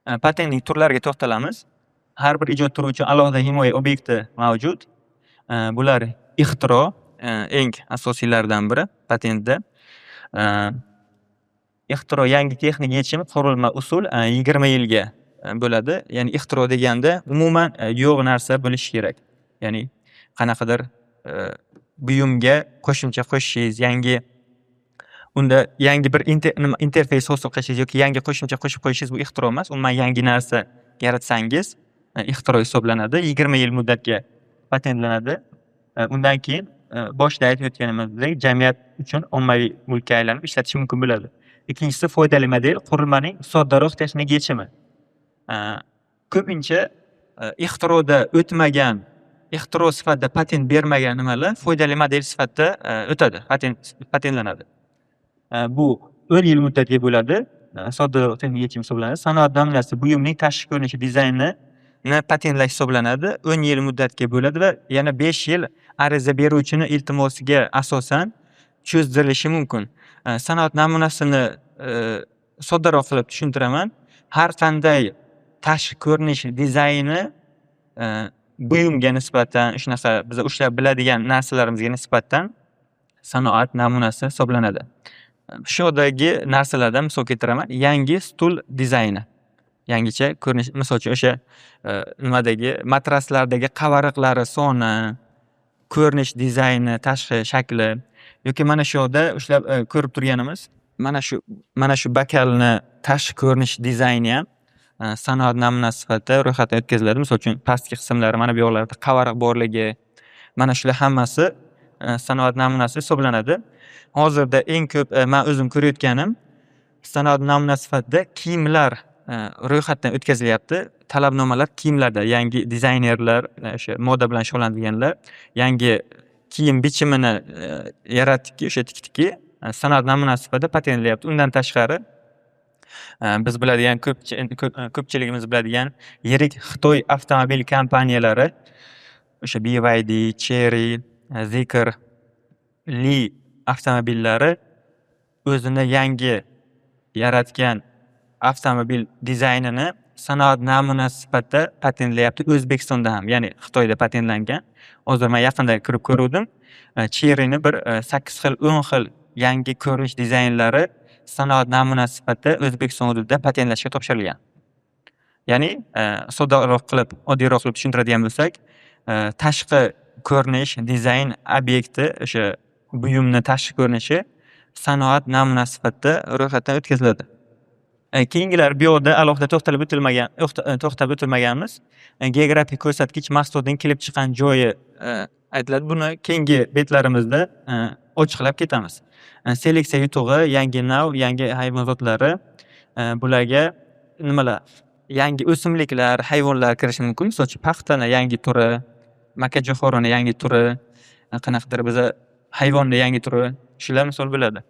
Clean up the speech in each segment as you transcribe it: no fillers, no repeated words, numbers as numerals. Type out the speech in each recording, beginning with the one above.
Patentning turlariga to'xtalamiz. Har bir ijod turi uchun alohida himoya obyekti mavjud. Bular ixtiro, eng asosiylaridan biri patentda. Ixtiro yangi texnik yechim, qurilma, usul 20 yilga bo'ladi. Ya'ni ixtiro deganda umuman yo'q narsa bo'lishi kerak. Ya'ni qanaqadir buyumga qo'shimcha qo'shishingiz, yangi unda yangi bir nima, interfeys hosil qilishingiz yoki yangi qo'shimcha qo'shib qo'yishingiz, bu ixtiro emas. Umuman yangi narsa yaratsangiz, ixtiro hisoblanadi. 20 yil muddatga patentlanadi. Undan keyin, boshida aytib o'tganimizdek, jamiyat uchun ommaviy mulkka aylanib, ishlatish mumkin bo'ladi. Ikkinchisi, foydali model, qurilmaning soddaroq texnik yechimi. Ko'pincha ixtiroda o'tmagan, ixtiro sifatida patent bermagan nimalar foydali model sifatida o'tadi, patentlanadi. Bu 10 yil muddatga bo'ladi. Soddaroq texnik yechim hisoblanadi. Sanoat namunasi, buyumning tashqi ko'rinishi dizaynini patentlash hisoblanadi. 10 yil muddatga bo'ladi va yana 5 yil ariza beruvchini iltimosiga asosan cho'zdirilishi mumkin. Sanoat namunasini soddaroq qilib tushuntiraman. Har qanday tashqi ko'rinish dizayni buyumga nisbatan, shunaqa biza ushlab biladigan narsalarimizga nisbatan sanoat namunasi hisoblanadi. Shu yerdagi narsalardan misol keltiraman. Yangi stul dizayni. Yangicha ko'rinish, misol uchun, o'sha nimadagi matraslardagi qavariqlari soni, ko'rinish dizayni, tashqi shakli yoki mana shu yoqda ushlab ko'rib turganimiz mana shu bokalni tashqi ko'rinish dizayniyam sanoat namunasi sifatida ro'yxatdan o'tkaziladi. Misol uchun, pastki qismlari, mana bu yoqlarida qavariq borligi, mana shular hammasi sanoat namunasi hisoblanadi. Hozirda eng ko'p man o'zim ko'rayotganim, sanoat namunasi sifatida kiyimlar ro'yxatdan o'tkazilyapti. Talabnomalar kiyimlarda, yangi dizaynerlar, o'sha moda bilan shug'ullanadiganlar yangi kiyim bichimini yaratdiki, o'sha tikdiki, sanoat namunasi sifatida patentlayapti. Undan tashqari, biz biladigan, ko'pchiligimiz biladigan yirik Xitoy avtomobil kompaniyalari, o'sha BYD, Chery, Zeekr, Li avtomobillari o'zini yangi yaratgan avtomobil dizaynini sanoat namunasi sifatida patentlayapti O'zbekistonda ham. Ya'ni Xitoyda patentlangan. Hozir man yaqinda kirib ko'ruvdim. Cheryni bir sakkiz xil, 10 xil yangi ko'rinish dizaynlari sanoat namunasi sifatida O'zbekiston hududida patentlashga topshirilgan. Ya'ni soddaroq qilib, oddiyroq qilib tushuntiradigan bo'lsak, tashqi ko'rinish dizayn obyekti, o'sha buyumni tashqi ko'rinishi sanoat namunasi sifatida ro'yxatdan o'tkaziladi. Keyingilar, bu yoqda alohida to'xtalib o'tilmagan, to'xtab o'tilmaganmiz. Geografik ko'rsatkich, mahsulotning kelib chiqqan joyi aytiladi. Buni keyingi betlarimizda ochiqlab ketamiz. Seleksiya yutug'i, yangi nav, yangi hayvon zotlari, bularga nimalar, yangi o'simliklar, hayvonlar kirishi mumkin. Misol uchun, paxtani yangi turi, makkajo'xorini yangi turi, qanaqadir biza hayvonni yangi turi, shular misol bo'ladi.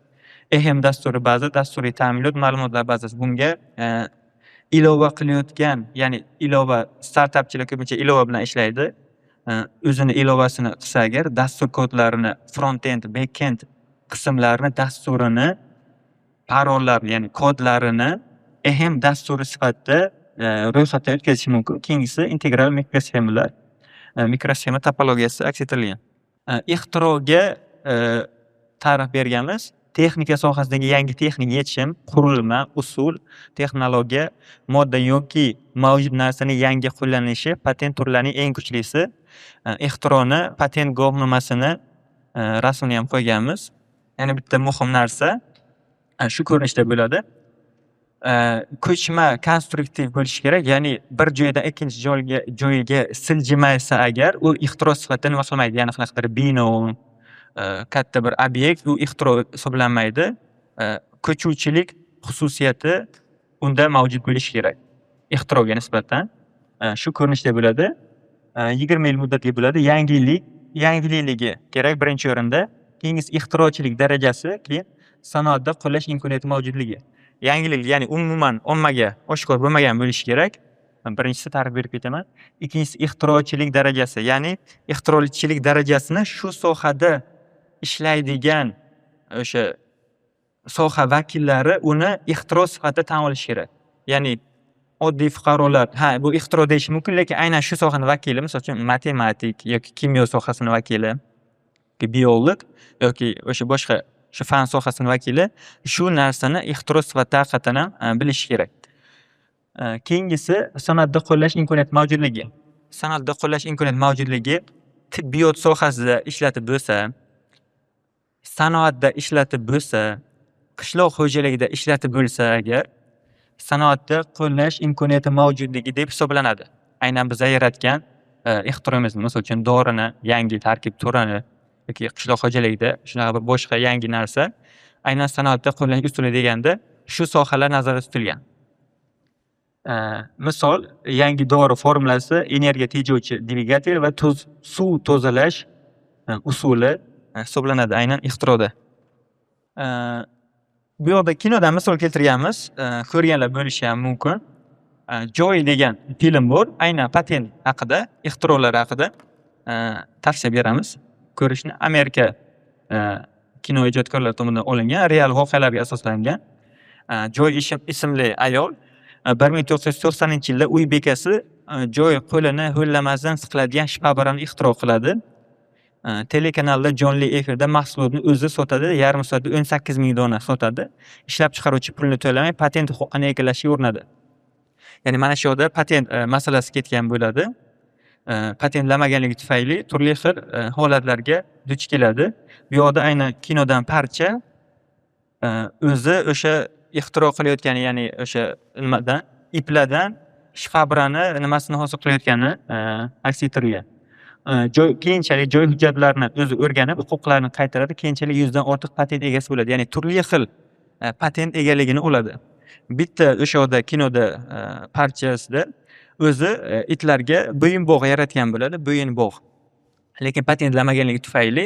EHM dasturi baza, dasturiy ta'minot ma'lumotlar bazasi. Bunga ilova qilayotgan, ya'ni ilova, startapchilar ko'pincha ilova bilan ishlaydi. O'zini ilovasini qilsa agar, dastur kodlarini, front-end, back-end qismlarini, dasturini, parollarni, ya'ni kodlarini EHM dasturi sifatida ro'yxatdan o'tkazishi mumkin. Keyingisi integral mikrosxemalar, mikrosxema topologiyasi aks ettirilgan. Ixtiroga ta'rif berganmiz. Texnika sohasidagi yangi texnik yechim, qurilma, usul, texnologiya, modda yoki mavjud narsani yangi qo'llanishi patent turlarining eng kuchlisi. Ixtironi patent guvohnomasini rasmini ham qo'yganmiz. Yana bitta muhim narsa shu ko'rinishda bo'ladi. Ko'chma, konstruktiv bo'lishi kerak, ya'ni bir joydan ikkinchi joyga siljimasa agar, u ixtiro sifatida nima qilmaydi, ya'ni qanaqadir bino, katta bir obyekt, u ixtiro hisoblanmaydi. Ko'chuvchilik xususiyati unda mavjud bo'lishi kerak ixtiroga nisbatan. Shu ko'rinishda bo'ladi. 20 yil muddatga bo'ladi. Yangilik, yangilikligi kerak birinchi o'rinda. Keyingisi ixtirochilik darajasi, keyin sanoatda qo'llash imkoniyati mavjudligi. Yangilik, ya'ni umuman ommaga oshkor bo'lmagan bo'lishi kerak. Birinchisi, ta'rif berib ketaman. Ikkinchisi, ixtirochilik darajasi, ya'ni ixtirochilik darajasini shu sohada ishlaydigan o'sha soha vakillari uni ixtiro sifatida tan olishi kerak. Ya'ni Oddiy fuqarolar, ha, bu ixtiro deyishi mumkin, lekin aynan shu sohani vakili, misol uchun, matematik yoki kimyo sohasini vakili, yoki biolog yoki o'sha boshqa shu fan sohasini vakili shu narsani ixtiro sifatida haqiqatdan ham bilishi kerak. Keyingisi sanoatda qo'llash imkoniyati mavjudligi. Sanoatda qo'llash imkoniyati mavjudligi tibbiyot sohasida ishlatib bo'lsa, sanoatda ishlatib bo'lsa, qishloq xo'jaligida ishlatib bo'lsa agar, sanoatda qo'llash imkoniyati mavjudligi deb hisoblanadi. Aynan biza yaratgan ixtiromizni, misol uchun, dorini yangi tarkib turini yoki qishloq xo'jaligida shunaqa bir boshqa yangi narsa, aynan sanoatda qo'llash usuli deganda shu sohalar nazarda tutilgan. Misol, yangi dori formulasi, energiya tejovchi dvigatel va suv tozalash usuli hisoblanadi aynan ixtiroda. Bu yoqda kinodan misol keltirganmiz, ko'rganlar bo'lishi ham mumkin. Joy degan film bor, aynan patent haqida, ixtirolar haqida, tavsiya beramiz ko'rishni. Amerika kino ijodkorlari tomonidan olingan, real voqealarga asoslangan. Joy ismli ayol 1990-yilda uy bekasi joy qo'lini ho'llamasdan siqiladigan shpabrani ixtiro qiladi. Telekanalda jonli efirda mahsulotni o'zi sotadi, yarim soatda 18 000 dona sotadi. Ishlab chiqaruvchi pulni to'lamay, patent huquqini egallashga urinadi. Ya'ni mana shu yoqda patent masalasi ketgan bo'ladi. Patentlamaganligi tufayli turli xil holatlarga duch keladi. Bu yoqda aynan kinodan parcha, o'zi o'sha ixtiro qilayotgani, ya'ni o'sha nimadan, iplardan shfabrani nimasini hosil qilayotgani aks ettirilgan. Joy keyinchalik joy hujjatlarini o'zi o'rganib, huquqlarini qaytaradi, keyinchalik 100dan ortiq patent egasi bo'ladi. Ya'ni turli xil patent egaligini oladi. Bitta o'sha yoqda kinoda parchasida o'zi itlarga bo'yinbog' yaratgan bo'ladi, bo'yinbog'. Lekin patentlamaganligi tufayli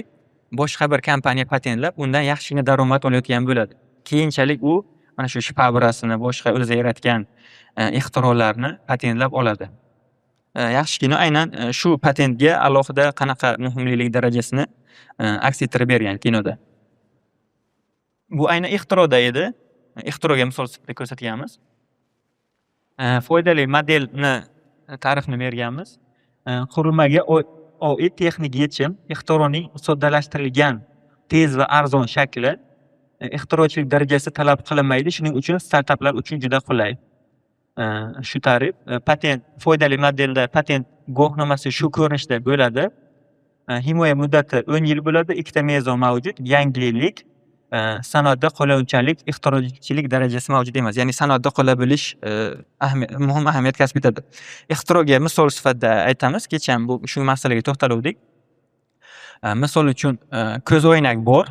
boshqa bir kompaniya patentlab, undan yaxshigina daromad olayotgan bo'ladi. Keyinchalik u mana shu shfabrasini, boshqa o'zi yaratgan ixtirolarni patentlab oladi. Yaxshi kino, aynan shu patentga alohida qanaqa muhimlilik darajasini aks ettirib bergan kinoda. Bu aynan ixtiroda edi. Ixtiroga misol sifatida ko'rsatganmiz. Foydali modelni ta'rifini berganmiz. Qurilmaga oid texnik yechim, ixtironing soddalashtirilgan, tez va arzon shakli, ixtirochilik darajasi talab qilinmaydi, shuning uchun startaplar uchun juda qulay. Shu ta'rif. Patent, foydali modelda patent guvohnomasi shu ko'rinishda bo'ladi. Himoya muddati 10 yil bo'ladi, ikkita mezon mavjud: yangilik, sanoatda qo'llanuvchanlik, ixtirochilik darajasi mavjud emas. Ya'ni sanoatda qo'lla bilish muhim ahamiyat kasb etadi. Ixtiroga misol sifatida aytamiz, kecha ham bu shu masalaga to'xtaluvdik. Misol uchun, ko'zoynak bor.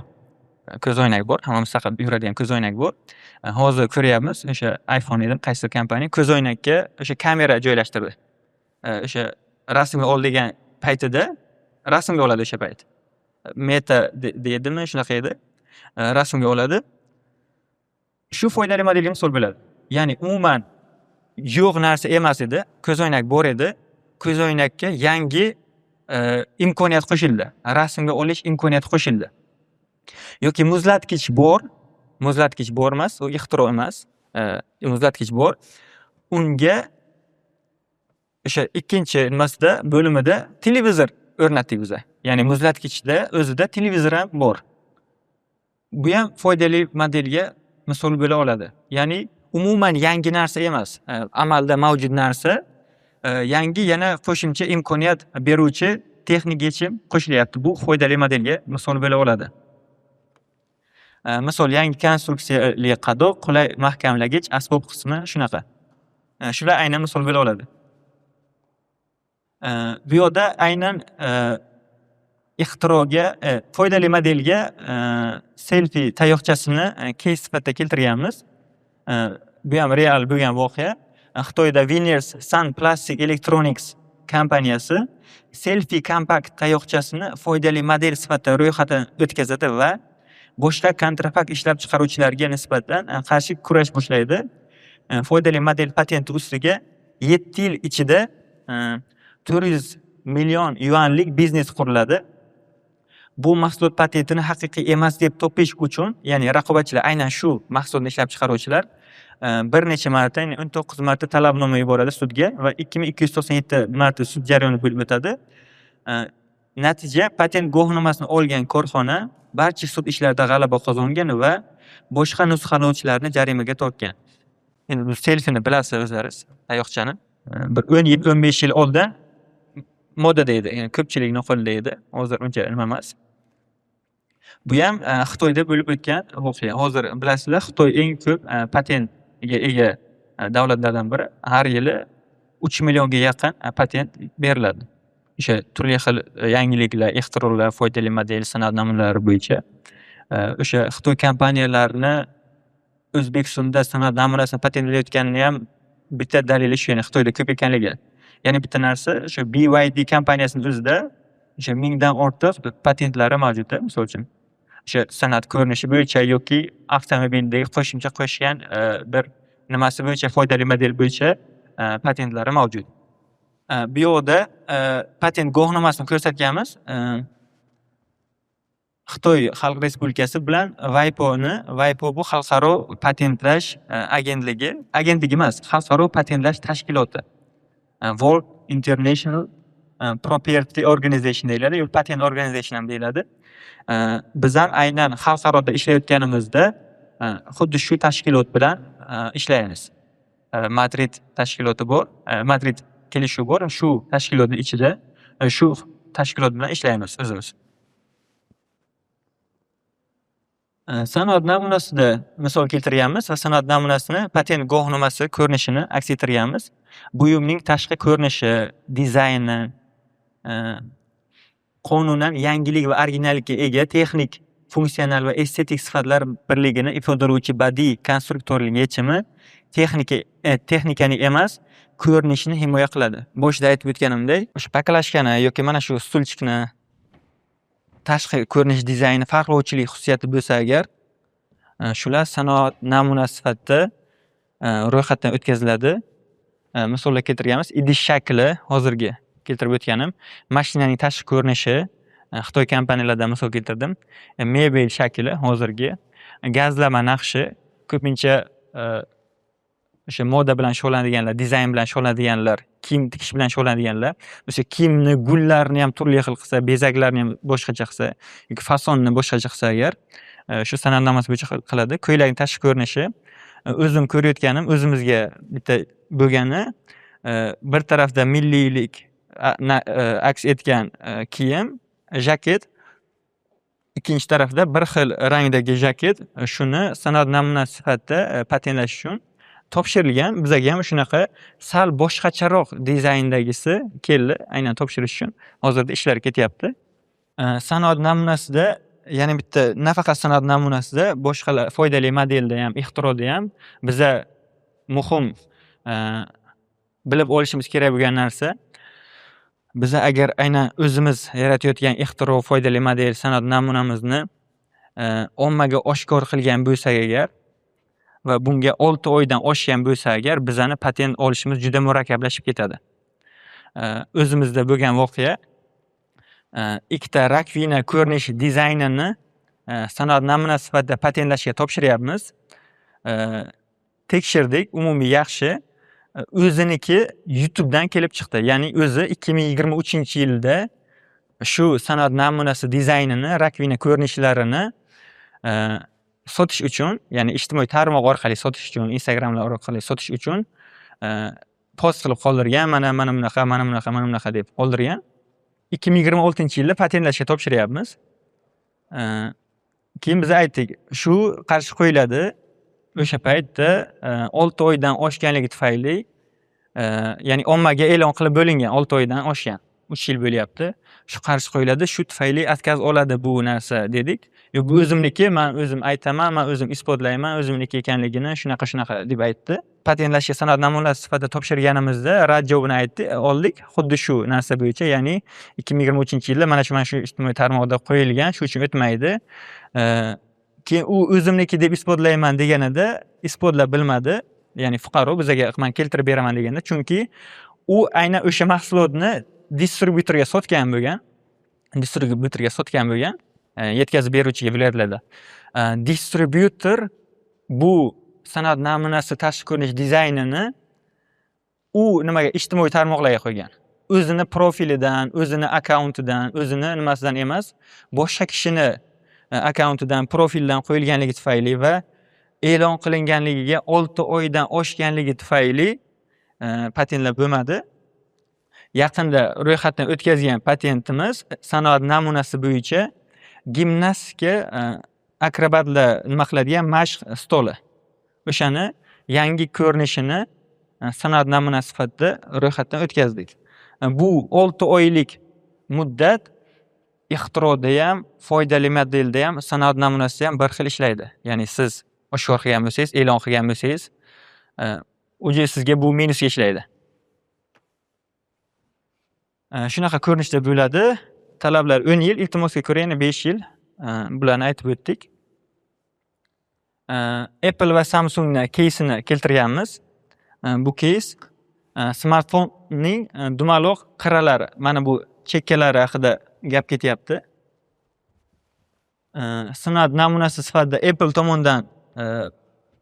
Ko'zoynak bor, hammamiz taqib yuradigan ko'zoynak bor. Hozir ko'ryapmiz, o'sha iPhone edi, qaysidir kompaniya ko'zoynakka o'sha kamera joylashtirdi. O'sha rasmga ol degan paytida rasmga oladi o'sha payt. Meta deydimi, shunaqa edi. Rasmga oladi. Shu foydali modelga misol bo'ladi. Ya'ni umuman yo'q narsa emas edi. Ko'zoynak bor edi. Ko'zoynakka yangi imkoniyat qo'shildi. Rasmga olish imkoniyati qo'shildi. Yoki muzlatgich bor. Muzlatgich bor emas, u ixtiro emas. Muzlatgich bor. Unga o'sha ikkinchi nimasida, bo'limida televizor o'rnatdik biza. Ya'ni muzlatgichda o'zida televizor ham bor. Bu ham foydali modelga misol bo'la oladi. Ya'ni umuman yangi narsa emas. Amalda mavjud narsa, yangi yana qo'shimcha imkoniyat beruvchi texnik yechim qo'shilyapti. Bu foydali modelga misol bo'la oladi. Misol, yangi konstruksiyali qadoq, qulay mahkamlagich asbob qismi shunaqa. Shular aynan misol bo'la oladi. Bu yoqda aynan ixtiroga, foydali modelga selfi tayoqchasini keys sifatida keltirganmiz. Bu ham real bo'lgan voqea. Xitoyda Winners Sun Plastic Electronics kompaniyasi selfi kompakt tayoqchasini foydali model sifatida ro'yxatdan o'tkazadi va boshqa kontrafakt ishlab chiqaruvchilarga nisbatan qarshi kurash boshlaydi. Foydali model patenti ustiga 7 yil ichida 400 million yuanlik biznes quriladi. Bu mahsulot patentini haqiqiy emas deb topish uchun, ya'ni raqobatchilar, aynan shu mahsulotni ishlab chiqaruvchilar Bir necha marta, ya'ni 19 marta talabnoma yuboradi sudga va 2297 marta sud jarayoni bo'lib o'tadi. Natija, patent guvohnomasini olgan korxona barcha sud ishlarida g'alaba qozongan va boshqa nusxalovchilarni jarimaga tortgan. Endi bu selfini bilasiz o'zlaringiz, tayoqchani. Bir 10 yil, 15 yil oldin modada edi, ya'ni ko'pchilikni qo'lida edi. Hozir uncha nima emas. Buyam Xitoyda bo'lib o'tgan voqea. Hozir bilasizlar, Xitoy eng ko'p patentga ega davlatlardan biri. Har yili 3 millionga yaqin patent beriladi. O'sha turli xil yangiliklar, ixtirolar, foydali model, san'at namunalari bo'yicha. O'sha Xitoy kompaniyalarini O'zbekistonda san'at namunasini patentlayotganini ham bitta dalili shu, ya'ni Xitoyda ko'p ekanligi. Yana bitta narsa, o'sha BYD kompaniyasini o'zida o'sha 1000 dan ortiq patentlari mavjud, misol uchun. O'sha san'at ko'rinishi bo'yicha yoki avtomobildagi qo'shimcha qo'shgan bir nimasi bo'yicha, foydali model bo'yicha patentlari mavjud. Bu yoqda patent guvohnomasini ko'rsatganmiz. Xitoy Xalq Respublikasi bilan WIPOni. WIPO bu xalqaro patentlash agentligi, agentligi emas, xalqaro patentlash tashkiloti. World International Property Organization deyiladi yoki Patent Organization ham deyiladi. Biz ham aynan xalqaroda ishlayotganimizda xuddi shu tashkilot bilan ishlaymiz. Madrid tashkiloti bor, Madrid kelishuvi bor. Shu tashkilotni ichida shu tashkilot bilan ishlaymiz o'zimiz. Sanoat namunasida misol keltirganmiz va sanoat namunasini patent guvohnomasi ko'rinishini aks ettirganmiz. Buyumning tashqi ko'rinishi, dizayni, qonunan yangilik va originallikka ega texnik, funksional va estetik sifatlar birligini ifodalovchi badiiy konstruktorlik yechimi texnika texnikani emas, ko'rinishni himoya qiladi. Boshida aytib o'tganimdek, o'sha баклажка ni yoki mana shu stulchikni tashqi ko'rinish dizayni farqlovchilik xususiyati bo'lsa agar, shular sanoat namunasi sifatida ro'yxatdan o'tkaziladi. Misollar keltirganmiz. Idish shakli, hozirgi keltirib o'tganim, mashinaning tashqi ko'rinishi, Xitoy kompaniyalaridan misol keltirdim. Mebel shakli hozirgi, gazlama naqshi, ko'pincha o'sha moda bilan shug'ullanadiganlar, dizayn bilan shug'ullanadiganlar, kiyim tikish bilan shug'ullanadiganlar o'sha kiyimni, gullarni ham turli xil qilsa, bezaklarni ham boshqacha qilsa yoki fasonni boshqacha qilsa agar, shu san'at namunasi bo'yicha qiladi. Ko'ylakning tashqi ko'rinishi, o'zim ko'rayotganim, o'zimizga bitta bo'lgani, bir tarafda milliylik aks etgan kiyim, jaket, ikkinchi tarafda bir xil rangdagi jaket, shuni san'at namunasi sifatida patentlash uchun topshirilgan. Bizaga ham shunaqa sal boshqacharoq dizayndagisi keldi, aynan topshirish uchun. Hozirda ishlar ketyapti. Sanoat namunasida yana bitta, nafaqat sanoat namunasida, boshqalar foydali modelda ham, ixtiroda ham biza muhim bilib olishimiz kerak bo'lgan narsa, biza agar aynan o'zimiz yaratayotgan ixtiro, foydali model, san'at namunamizni ommaga oshkor qilgan bo'lsak agar va bunga 6 oydan oshgan bo'lsa agar, bizani patent olishimiz juda murakkablashib ketadi. O'zimizda bo'lgan voqea, ikkita раковина ko'rinish dizaynini sanoat namunasi sifatida patentlashga topshiryapmiz. Tekshirdik, umumiy yaxshi. O'ziniki YouTubedan kelib chiqdi. Ya'ni o'zi 2023-yilda shu san'at namunasi dizaynini, раковина ko'rinishlarini sotish uchun, ya'ni ijtimoiy tarmoq orqali sotish uchun, Instagramlar orqali sotish uchun post qilib qoldirgan. Mana bunaqa, mana bunaqa, mana bunaqa deb qoldirgan. 2026-yilda patentlashga topshiryapmiz. Keyin biz aytdik, shu qarshi qo'yiladi. O'sha paytda 6 oydan oshganligi tufayli, ya'ni ommaga e'lon qilib bo'lingan, 6 oydan oshgan, 3 yil bo'lyapti. Shu qarshi qo'yiladi, shu tufayli отказ oladi bu narsa, dedik. Yo'q, bu o'zimniki, man o'zim aytaman, man o'zim isbotlayman o'zimniki ekanligini, shunaqa, shunaqa deb aytdi. Patentlashga san'at namunasi sifatida topshirganimizda rad javobini aytdi, oldik. Xuddi shu narsa bo'yicha, ya'ni 2023-yilda mana shu ijtimoiy tarmoqda qo'yilgan, shu uchun o'tmaydi. Keyin u o'zimniki deb isbotlayman deganida isbotlab bilmadi. Ya'ni fuqaro bizaga man keltirib beraman deganda, chunki u aynan o'sha mahsulotni distribyutorga sotgan bo'lgan. Distribyutorga sotgan bo'lgan, yetkazib beruvchiga viloyatlarda. Distribyutor bu San'at namunasi tashqi ko'rinish dizaynini u nimaga, ijtimoiy tarmoqlarga qo'ygan. O'zini profilidan, o'zini akkauntidan, o'zini nimasidan emas, boshqa kishini akkauntidan, profilidan qo'yilganligi tufayli va e'lon qilinganligiga 6 oydan oshganligi tufayli patentlab bo'lmadi. Yaqinda ro'yxatdan o'tkazgan patentimiz sanoat namunasi bo'yicha gimnastika, akrobatlar nima qiladigan mashq stoli. O'shani yangi ko'rinishini san'at namunasi sifatida ro'yxatdan o'tkazdik. Bu 6 oylik muddat ixtirodayam, foydali modeldayam, sanoat namunasida ham bir xil ishlaydi. Ya'ni siz oshkor qilgan bo'lsangiz, e'lon qilgan bo'lsangiz, уже sizga bu minusga ishlaydi. Shunaqa ko'rinishda bo'ladi. Talablar 10 yil, iltimosga ko'ra yana 5 yil. Bularni aytib o'tdik. Apple va Samsungni keysini keltirganmiz. Bu keys smartfonning dumaloq qirralari, mana bu chekkalari haqida gap ketyapti. San'at namunasi sifatida Apple tomonidan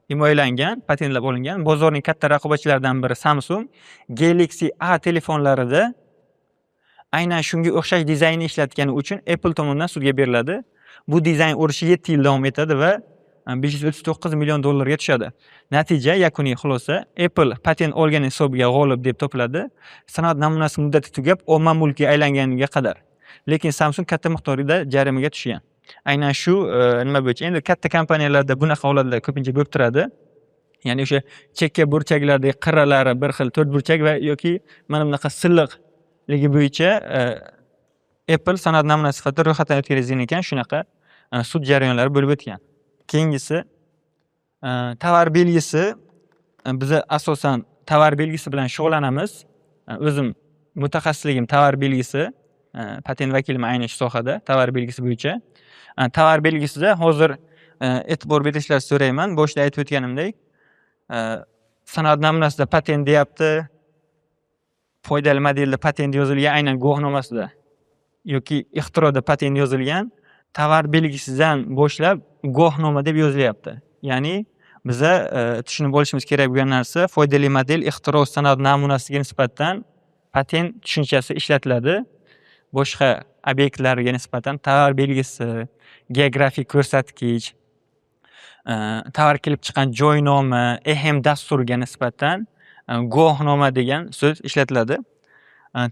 himoyalangan, patentlab olingan. Bozorning katta raqobatchilaridan biri Samsung Galaxy A telefonlarida aynan shunga o'xshash dizaynni ishlatgani uchun Apple tomonidan sudga beriladi. Bu dizayn urushi 7 yil davom etadi va 539 million dollarga tushadi. Natija, yakuniy xulosa: Apple patent olgan hisobiga g'olib deb topiladi. San'at namunasi muddati tugab, omma mulkiga aylanganiga qadar. Lekin Samsung katta miqdorda jarimaga tushgan. Aynan shu nima bo'yicha. Endi katta kompaniyalarda bunaqa holatlar ko'pincha bo'lib turadi. Ya'ni o'sha chekka burchaklardagi qirralari bir xil to'rtburchak va yoki mana bunaqa silliqligi bo'yicha Apple san'at namunasi sifatida ro'yxatdan o'tkazilgan ekan, shunaqa sud jarayonlari bo'lib o'tgan. Keyingisi tovar belgisi. Biza asosan tovar belgisi bilan shug'ullanamiz. O'zim mutaxassisligim tovar belgisi, patent vakiliman ayni shu sohada, tovar belgisi bo'yicha. Tovar belgisida hozir e'tibor berishlarini so'rayman. Boshida aytib o'tganimdek, san'at namunasida patent deyapti, foydali modelda patent yozilgan aynan guvohnomasida yoki ixtiroda patent yozilgan, tovar belgisidan boshlab guvohnoma deb yozilyapti. Ya'ni biza tushunib olishimiz kerak bo'lgan narsa, foydali model, ixtiro, san'at namunasiga nisbatan patent tushunchasi ishlatiladi. Boshqa obyektlarga nisbatan tovar belgisi, geografik ko'rsatkich, tovar kelib chiqqan joy nomi, EHM dasturiga nisbatan guvohnoma degan so'z ishlatiladi.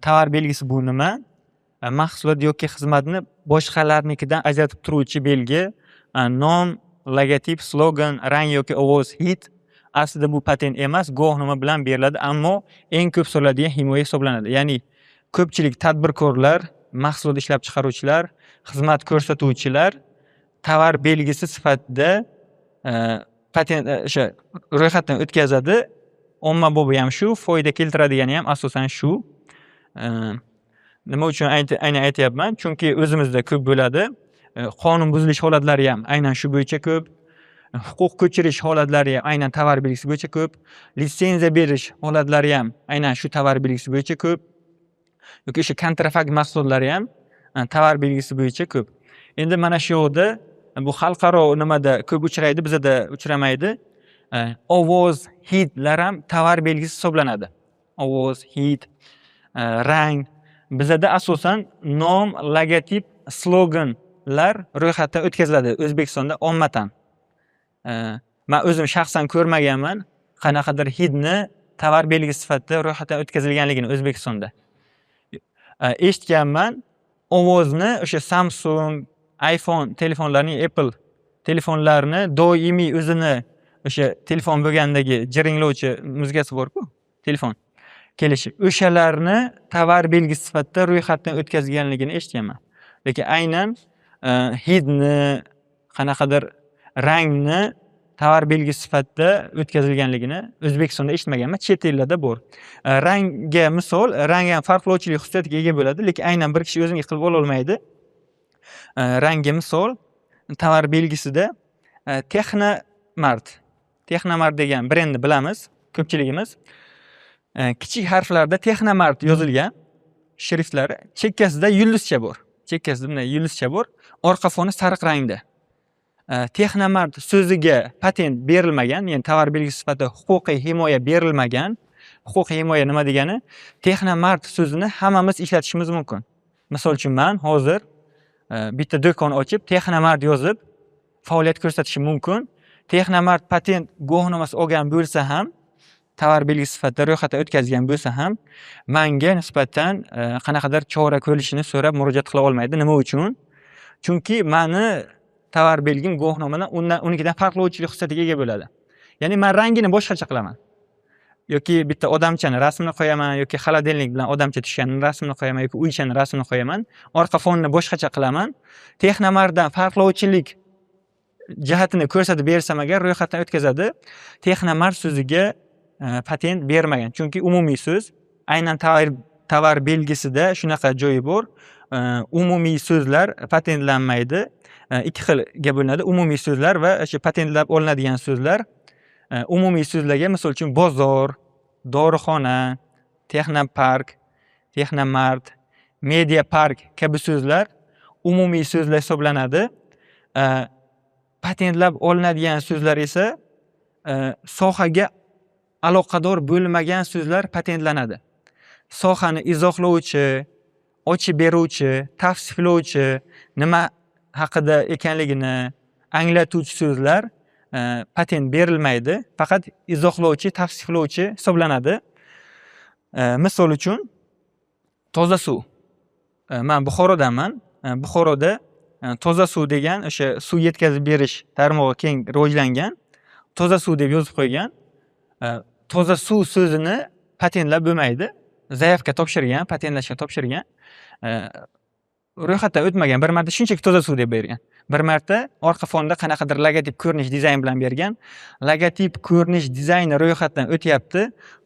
Tovar belgisi bu nima? Mahsulot yoki xizmatni boshqalarnikidan ajratib turuvchi belgi: nom, logotip, slogan, rang yoki ovoz, hid. Aslida bu patent emas, guvohnoma bilan beriladi, ammo eng ko'p so'raladigan himoya hisoblanadi. Ya'ni ko'pchilik tadbirkorlar, mahsulot ishlab chiqaruvchilar, xizmat ko'rsatuvchilar tovar belgisi sifatida patent, o'sha ro'yxatdan o'tkazadi. Ommabobi ham shu, foyda keltiradigani ham asosan shu. Nima uchun aynan aytyapman? Chunki o'zimizda ko'p bo'ladi. Qonun buzilish holatlari ham aynan shu bo'yicha ko'p. Huquq ko'chirish holatlari ham aynan tovar belgisi bo'yicha ko'p. Litsenziya berish holatlari ham aynan shu tovar belgisi bo'yicha ko'p. Yoki o'sha kontrafakt mahsulotlari ham tovar belgisi bo'yicha ko'p. Endi mana shu yoqda bu xalqaro nimada ko'p uchraydi, bizada uchramaydi. Ovoz, hidlar ham tovar belgisi hisoblanadi. Ovoz, hid, rang. Bizada asosan nom, logotip, sloganlar ro'yxatdan o'tkaziladi O'zbekistonda ommatan. Man o'zim shaxsan ko'rmaganman qanaqadir hidni tovar belgisi sifatida ro'yxatdan o'tkazilganligini O'zbekistonda. Eshitganman, ovozni o'sha Samsung, iPhone telefonlarining, Apple telefonlarini doimiy o'zini o'sha telefon bo'lgandagi jiringlovchi muzikasi borku, telefon kelishi, o'shalarni tovar belgisi sifatida ro'yxatdan o'tkazganligini eshitganman. Lekin aynan hidni, qanaqadir rangni tovar belgisi sifatida o'tkazilganligini O'zbekistonda eshitmaganman, chet ellarda bor. Rangga misol, rang ham farqlovchilik xususiyatiga ega bo'ladi, lekin aynan bir kishi o'ziga qilib ololmaydi. Rangga misol, tovar belgisida Texnomart, Texnomart degan brendni bilamiz ko'pchiligimiz. Kichik harflarda Texnomart yozilgan shriftlari, chekkasida yulduzcha bor. Chekkasida bunday yulduzcha bor. Orqa foni sariq rangda. Texnomart so'ziga patent berilmagan, ya'ni tovar belgisi sifatida huquqiy himoya berilmagan. Huquqiy himoya nima degani? Texnomart so'zini hammamiz ishlatishimiz mumkin. Misol uchun, man hozir bitta do'kon ochib, Texnomart yozib faoliyat ko'rsatishim mumkin. Texnomart patent guvohnomasi olgan bo'lsa ham, tovar belgisi sifatida ro'yxatdan o'tkazgan bo'lsa ham, manga nisbatan qanaqadir chora ko'rilishini so'rab murojaat qila olmaydi. Nima uchun? Chunki mani tovar belgim guvohnomadan undan unikidan farqlovchilik xususiyatiga ega bo'ladi. Ya'ni man rangini boshqacha qilaman. Yoki bitta odamchani rasmini qo'yaman, yoki холодильник bilan odamcha tushganini rasmini qo'yaman, yoki uychani rasmini qo'yaman. Orqa fonni boshqacha qilaman. Texnomartdan farqlovchilik jihatini ko'rsatib bersam agar, ro'yxatdan o'tkazadi. Texnomart so'ziga patent bermagan. Chunki umumiy so'z, aynan tovar belgisida shunaqa joyi bor. Umumiy so'zlar patentlanmaydi. Ikki xilga bo'linadi: umumiy so'zlar va o'sha patentlab olinadigan so'zlar. Umumiy so'zlarga, misol uchun, bozor, dorixona, texnopark, texnomart, media park kabi so'zlar umumiy so'zlar hisoblanadi. Patentlab olinadigan so'zlar esa sohaga aloqador bo'lmagan so'zlar patentlanadi. Sohani izohlovchi, ochib beruvchi, tavsiflovchi, nima haqida ekanligini anglatuvchi so'zlar patent berilmaydi. Faqat izohlovchi, tavsiflovchi hisoblanadi. Misol uchun, toza suv. Man Buxorodanman. Buxoroda toza suv degan o'sha suv yetkazib berish tarmog'i keng rivojlangan. Toza suv deb yozib qo'ygan. Toza suv so'zini patentlab bo'lmaydi. Заявка topshirgan, patentlashga topshirgan. Ro'yxatdan o'tmagan. Bir marta shunchaki toza suv deb bergan. Bir marta orqa fonda qanaqadir logotip, ko'rinish, dizayn bilan bergan. Logotip, ko'rinish, dizayni ro'yxatdan o'tyapti.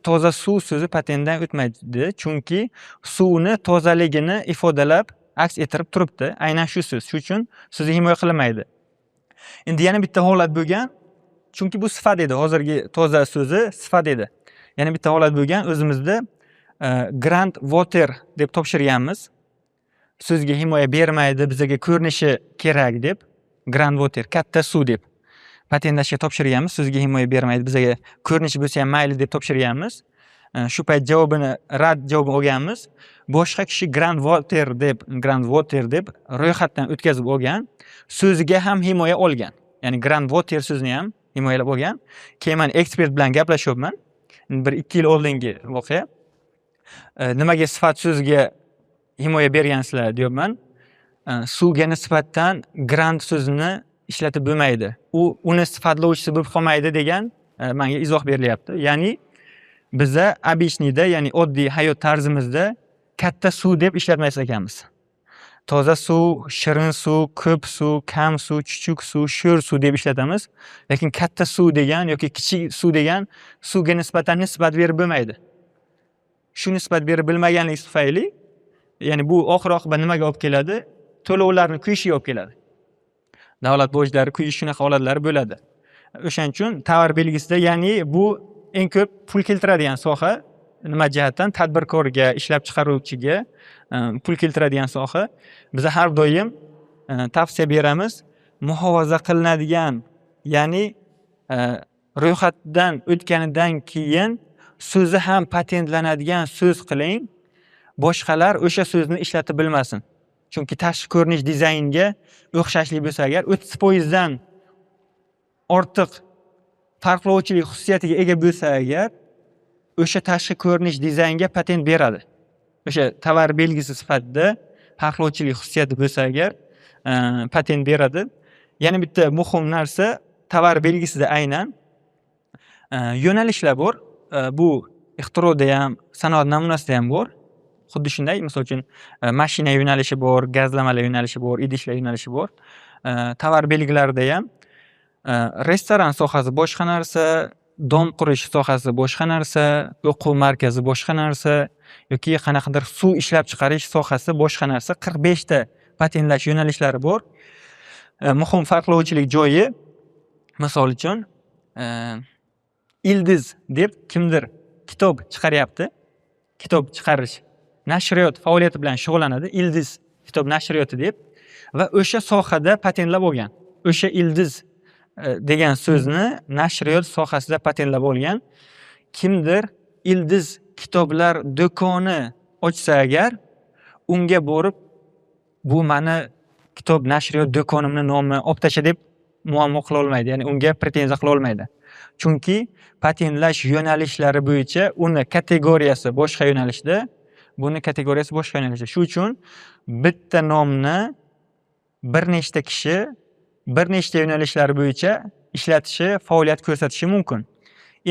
Toza suv so'zi patentdan o'tmaydi, chunki suvni tozaligini ifodalab, aks ettirib turibdi aynan shu so'z. Shu uchun so'zi himoya qilinmaydi. Endi yana bitta holat bo'lgan, chunki bu sifat edi, hozirgi toza so'zi sifat edi. Yana bitta holat bo'lgan o'zimizda, Grand Water deb topshirganmiz. So'zga himoya bermaydi, bizaga ko'rinishi kerak deb, Grand Water, katta suv deb patentlashga topshirganmiz. So'zga himoya bermaydi, bizaga ko'rinishi bo'lsa ham mayli deb topshirganmiz. Shu payt javobini, rad javobini olganmiz. Boshqa kishi Grand Water deb, Grand Water deb ro'yxatdan o'tkazib olgan, so'ziga ham himoya olgan, ya'ni Grand Water so'zini ham himoyalab olgan. Keyin man ekspert bilan gaplashyapman, 1-2 yil oldingi voqea. Nimaga sifat so'ziga himoya bergansizlar, deyapman. Suvga nisbatan grand so'zini ishlatib bo'lmaydi, u uni sifatlovchisi bo'lib qolmaydi degan manga izoh berilyapti. Ya'ni biza обычный da, ya'ni oddiy hayot tarzimizda katta suv deb ishlatmas ekanmiz. Toza suv, shirin suv, ko'p suv, kam suv, chuchuk suv, sho'r suv deb ishlatamiz, lekin katta suv degan yoki kichik suv degan suvga nisbatan nisbat berib bo'lmaydi. Shu nisbat berib bilmaganlik tufayli, ya'ni bu oxir oqibat nimaga olib keladi? To'lovlarni kuyishiga olib keladi, davlat bojlari kuyish, shunaqa holatlari bo'ladi. O'shaning uchun tovar belgisida, ya'ni bu eng ko'p pul keltiradigan soha. Nima jihatdan? Tadbirkorga, ishlab chiqaruvchiga pul keltiradigan soha. Biza har doim tavsiya beramiz: muhofaza qilinadigan, ya'ni ro'yxatdan o'tganidan keyin so'zi ham patentlanadigan so'z qiling, boshqalar o'sha so'zni ishlatib bilmasin. Chunki tashqi ko'rinish, dizaynga o'xshashlik bo'lsa agar, 30 foizdan ortiq farqlovchilik xususiyatiga ega bo'lsa agar, o'sha tashqi ko'rinish, dizaynga patent beradi. O'sha tovar belgisi sifatida farqlovchilik xususiyati bo'lsa agar, patent beradi. Yana bitta muhim narsa: tovar belgisida aynan yo'nalishlar bor. Bu ixtiroda ham, sanoat namunasida ham bor xuddi shunday. Misol uchun, mashina yo'nalishi bor, gazlamalar yo'nalishi bor, idishlar yo'nalishi bor. Tovar belgilarida ham restoran sohasi boshqa narsa, dom qurish sohasi boshqa narsa, o'quv markazi boshqa narsa yoki qanaqadir suv ishlab chiqarish sohasi boshqa narsa. 45 ta patentlash yo'nalishlari bor. Muhim farqlovchilik joyi: misol uchun, Ildiz deb kimdir kitob chiqaryapti, kitob chiqarish, nashriyot faoliyati bilan shug'ullanadi, Ildiz kitob nashriyoti deb, va o'sha sohada patentlab olgan. O'sha ildiz degan so'zni nashriyot sohasida patentlab olgan. Kimdir ildiz kitoblar do'koni ochsa agar, unga borib, "Bu mani kitob nashriyot do'konimni nomi, olib tasha", deb muammo qila olmaydi, ya'ni unga pretenziya qila olmaydi. Chunki patentlash yo'nalishlari bo'yicha uni kategoriyasi boshqa yo'nalishda, buni kategoriyasi boshqa yo'nalishda. Shu uchun bitta nomni bir nechta kishi bir nechta yo'nalishlar bo'yicha ishlatishi, faoliyat ko'rsatishi mumkin.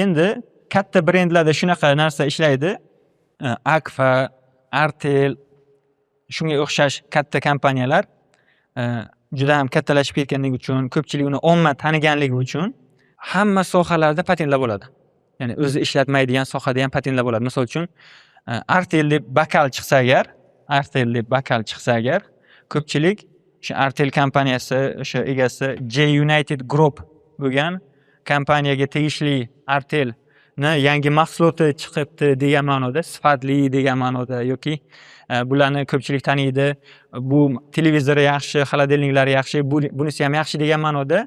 Endi katta brendlarda shunaqa narsa ishlaydi. Akfa, Artel, shunga o'xshash katta kompaniyalar juda ham kattalashib ketganligi uchun, ko'pchilik uni omma taniganligi uchun hamma sohalarda patentlab oladi. Ya'ni o'zi ishlatmaydigan sohada ham patentlab oladi. Misol uchun, Artel deb bokal chiqsa agar, Artel deb bokal chiqsa agar, ko'pchilik o'sha Artel kompaniyasi, o'sha egasi J United Group bo'lgan kompaniyaga tegishli Artelni yangi mahsuloti chiqibdi degan ma'noda, sifatli degan ma'noda yoki bularni ko'pchilik taniydi, bu televizori yaxshi, холодильник lari yaxshi, bunisi ham yaxshi degan ma'noda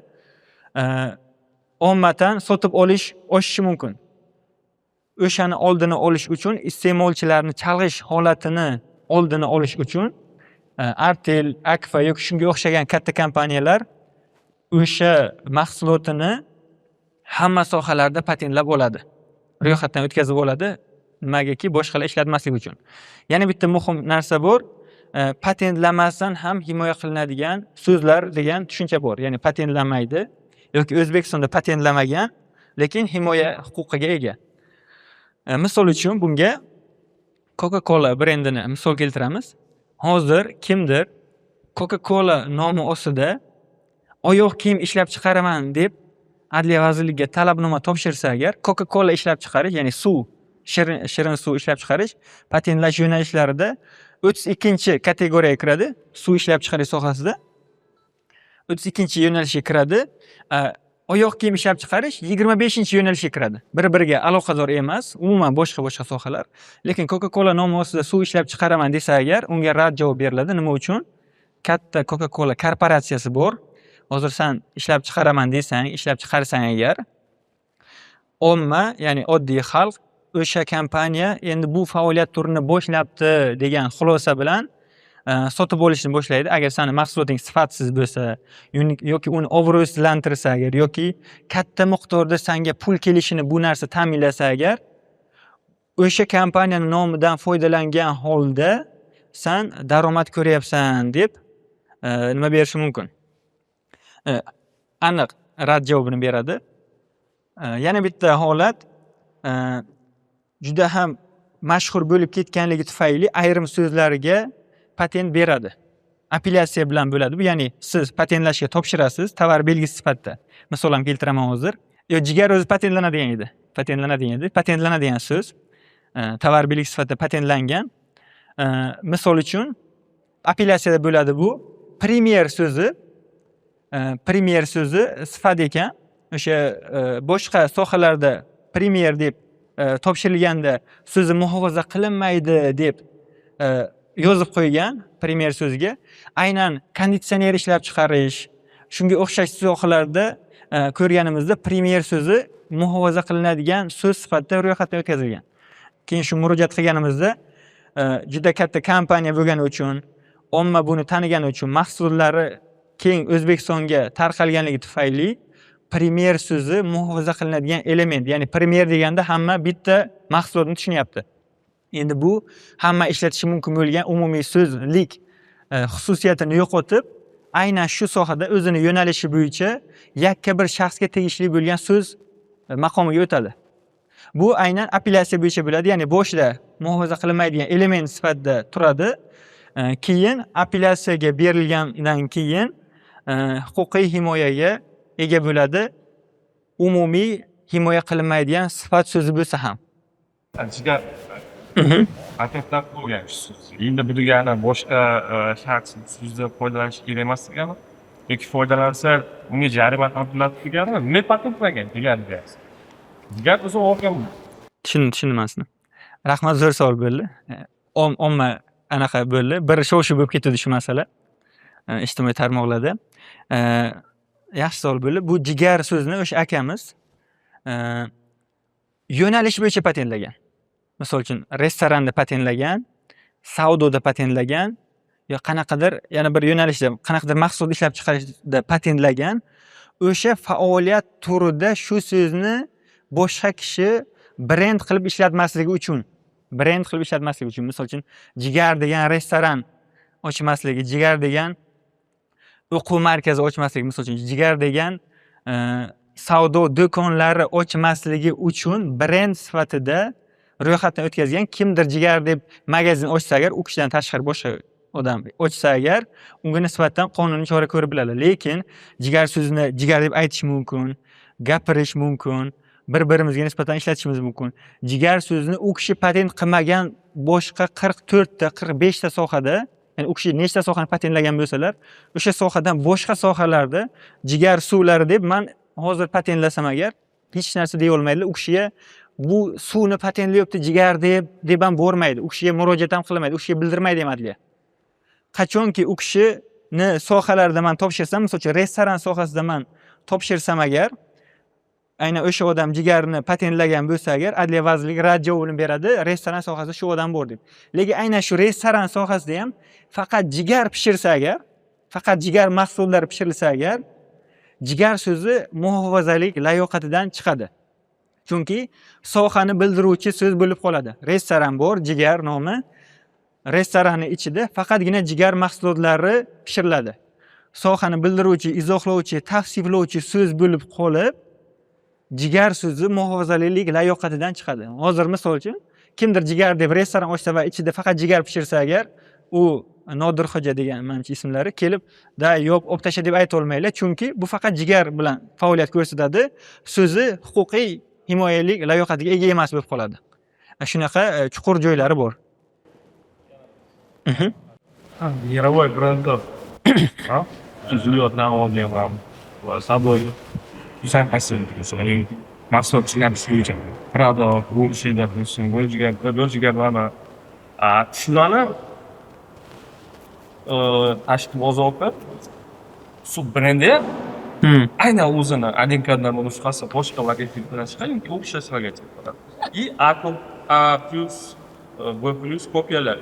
ommatan sotib olish oshishi mumkin. O'shani oldini olish uchun, iste'molchilarni chalg'ish holatini oldini olish uchun Artel, Akfa yoki shunga o'xshagan katta kompaniyalar o'sha mahsulotini hamma sohalarda patentlab oladi. Ro'yxatdan o'tkazib oladi. Nimagaki, boshqalar ishlatmasligi uchun. Yana bitta muhim narsa bor. Patentlamasdan ham himoya qilinadigan so'zlar degan tushuncha bor. Ya'ni patentlamaydi yoki O'zbekistonda patentlamagan, lekin himoya huquqiga ega. Misol uchun, bunga Coca-Cola brendini misol keltiramiz. Hozir kimdir Coca-Cola nomi ostida oyoq kiyim ishlab chiqaraman deb Adliya vazirligiga talabnoma topshirsa agar, Coca-Cola ishlab chiqarish, ya'ni suv, shirin suv ishlab chiqarish patentlash yo'nalishlarida 32-kategoriyaga kiradi, suv ishlab chiqarish sohasida. 32-yo'nalishga kiradi. Oyoq kiyim ishlab chiqarish 25-yo'nalishga kiradi. Bir-biriga aloqador emas, umuman boshqa-boshqa sohalar. Lekin Coca-Cola nomi ostida suv ishlab chiqaraman desa agar, unga rad javob beriladi. Nima uchun? Katta Coca-Cola korporatsiyasi bor. Hozir san ishlab chiqaraman desang, ishlab chiqarsang agar, omma, ya'ni oddiy xalq o'sha kompaniya endi bu faoliyat turini boshlabdi degan xulosa bilan sotib olishni boshlaydi. Agar sani mahsuloting sifatsiz bo'lsa yoki uni obro'sizlantirsa agar yoki katta miqdorda sanga pul kelishini bu narsa ta'minlasa agar, o'sha kompaniyani nomidan foydalangan holda san daromad ko'ryapsan deb nima berishi mumkin. Aniq rad javobini beradi. Yana bitta holat, juda ham mashhur bo'lib ketganligi tufayli ayrim so'zlarga patent beradi. Apellyatsiya bilan bo'ladi bu, ya'ni siz patentlashga topshirasiz tovar belgisi sifatida. Misol ham keltiraman hozir. Yo, jigar o'zi patentlanadigan edi. Patentlanadigan edi. Patentlanadigan so'z tovar belgisi sifatida patentlangan. Misol uchun, apellyatsiyada bo'ladi bu. Premier so'zi, Premier so'zi sifat ekan. O'sha boshqa sohalarda Premier deb topshirilganda so'zi muhofaza qilinmaydi deb yozib qo'ygan Premier so'ziga. Aynan konditsioner ishlab chiqarish, shunga o'xshash sohalarda ko'rganimizda Premier so'zi muhofaza qilinadigan so'z sifatida ro'yxatdan o'tkazilgan. Keyin shu murojaat qilganimizda juda katta kompaniya bo'lgani uchun, omma buni tanigani uchun, mahsulotlari keng O'zbekistonga tarqalganligi tufayli Premier so'zi muhofaza qilinadigan element, ya'ni Premier deganda hamma bitta mahsulotni tushunyapti. Endi bu hamma ishlatishi mumkin bo'lgan umumiy so'zlik xususiyatini yo'qotib, aynan shu sohada o'zini yo'nalishi bo'yicha yakka bir shaxsga tegishli bo'lgan so'z maqomiga o'tadi. Bu aynan apellyatsiya bo'yicha bo'ladi, ya'ni boshida muhofaza qilinmaydigan element sifatida turadi. Keyin apellyatsiyaga berilgandan keyin huquqiy himoyaga ega bo'ladi. Umumiy himoya qilinmaydigan sifat so'zi bo'lsa ham. Jigar patentlab qo'ygan so'z. Endi bu degani boshqa shaxs so'zdan foydalanish kerak emas degani yoki foydalansa, unga jarima tortiladi deganimi? Nima patentlagan degani deyapsiz. Jigar o'zi olgan. Tushundim, tushundim man sizni. Rahmat, zo'r savol bo'ldi. Omma anaqa bo'ldi. Bir shov-shuv bo'lib ketdi shu masala ijtimoiy tarmoqlarda. Yaxshi savol bo'ldi. Bu jigar so'zini o'sha akamiz yo'nalish bo'yicha patentlagan. Misol uchun, restoranda patentlagan, savdoda patentlagan yo qanaqadir yana bir yo'nalishda, qanaqadir mahsulot ishlab chiqarishda patentlagan. O'sha faoliyat turida shu so'zni boshqa kishi brend qilib ishlatmasligi uchun, brend qilib ishlatmasligi uchun, misol uchun, jigar degan restoran ochmasligi, jigar degan o'quv markazi ochmasligi, misol uchun, jigar degan savdo do'konlari ochmasligi uchun brend sifatida ro'yxatdan o'tkazgan. Kimdir jigar deb magazin ochsa agar, u kishidan tashqari boshqa odam ochsa agar, unga nisbatan qonuniy chora ko'rib biladi. Lekin jigar so'zini jigar deb aytish mumkin, gapirish mumkin, bir birimizga nisbatan ishlatishimiz mumkin. Jigar so'zini u kishi patent qilmagan boshqa 44 ta, 45 ta sohada, ya'ni u kishi nechta sohani patentlagan bo'lsalar, o'sha sohadan boshqa sohalarda jigar suvlari deb man hozir patentlasam agar, hech narsa deya olmaydilar u kishiga. Bu suvni patentlayapti jigar deb ham bormaydi, u kishiga murojaat ham qilmaydi, u kishiga bildirmaydi ham adliya. Qachonki u kishini sohalarida man topshirsam, misol uchun, restoran sohasida man topshirsam agar, aynan o'sha odam jigarni patentlagan bo'lsa agar, Adliya vazirligi rad javobini beradi, restoran sohasida shu odam bor deb. Lekin aynan shu restoran sohasida ham faqat jigar pishirsa agar, faqat jigar mahsulotlari pishirilsa agar, jigar so'zi muhofazalik layoqatidan chiqadi, chunki sohani bildiruvchi so'z bo'lib qoladi. Restoran bor, jigar nomi, restoranni ichida faqatgina jigar mahsulotlari pishiriladi. Sohani bildiruvchi, izohlovchi, tavsiflovchi so'z bo'lib qolib, jigar so'zi muhofazalilik layoqatidan chiqadi. Hozir, misol uchun, kimdir jigar deb restoran ochsa va ichida faqat jigar pishirsa agar, u Nodirxo'ja degan, manimcha, ismlari, kelib da yo'q, olib tasha deb aytolmaylar, chunki bu faqat jigar bilan faoliyat ko'rsatadi so'zi huquqiy himoyalik layoqatiga ega emas bo'lib qoladi. Shunaqa chuqur joylari bor. Мировой брендов tuzilgan olgan va savdo sohasi mahsulot chiqarish bo'yicha Prado, Gucci, Dolce, shularni tashqi bozorda shu brendi aynan o'zini один к одному nusxasi boshqa logotip bilan chiqadi yoki o'xshash logotip bilan и A, A плюс, B плюс kopiyalar.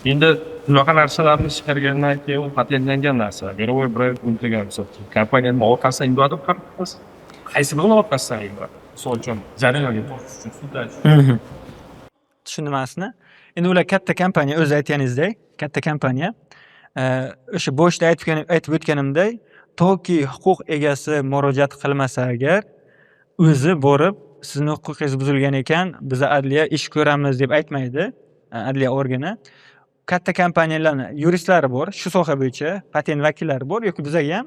Endi bunaqa narsalarni chiqargandan keyin u patentlangan narsa, мировой brend degan, misol uchun, kompaniyani orqasidan yuradi, qaysi birini orqasidan yuradi, misol uchun, jarimaga tortish uchun, sudlash. Tushundim ma'nosini. Endi ular katta kompaniya, o'zi aytganingizdek, katta kompaniya. O'sha boshida aytib o'tganimdek, toki huquq egasi murojaat qilmasa agar, o'zi borib sizni huquqingiz buzilgan ekan, biza adliya ish ko'ramiz deb aytmaydi adliya organi. Katta kompaniyalarni yuristlari bor, shu soha bo'yicha patent vakillari bor yoki bizaga ham,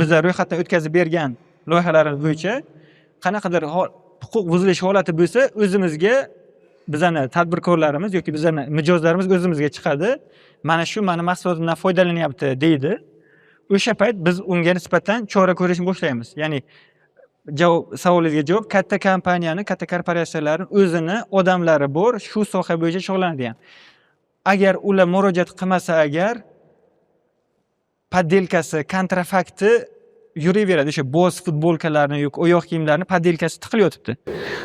biza ro'yxatdan o'tkazib bergan loyihalarimiz bo'yicha qanaqadir huquq buzilish holati bo'lsa, o'zimizga, bizani tadbirkorlarimiz yoki bizani mijozlarimiz o'zimizga chiqadi. Mana shu mani mahsulotimdan foydalanyapti, deydi. O'sha payt biz unga nisbatan chora ko'rishni boshlaymiz. Ya'ni javob, savolingizga javob: katta kompaniyani, katta korporatsiyalarni o'zini odamlari bor, shu soha bo'yicha shug'ullanadigan. Agar ular murojaat qilmasa agar, подделка si, kontrafakti yuraveradi. O'sha Boss futbolkalarni yoki oyoq kiyimlarni подделка si tiqilib yotibdi.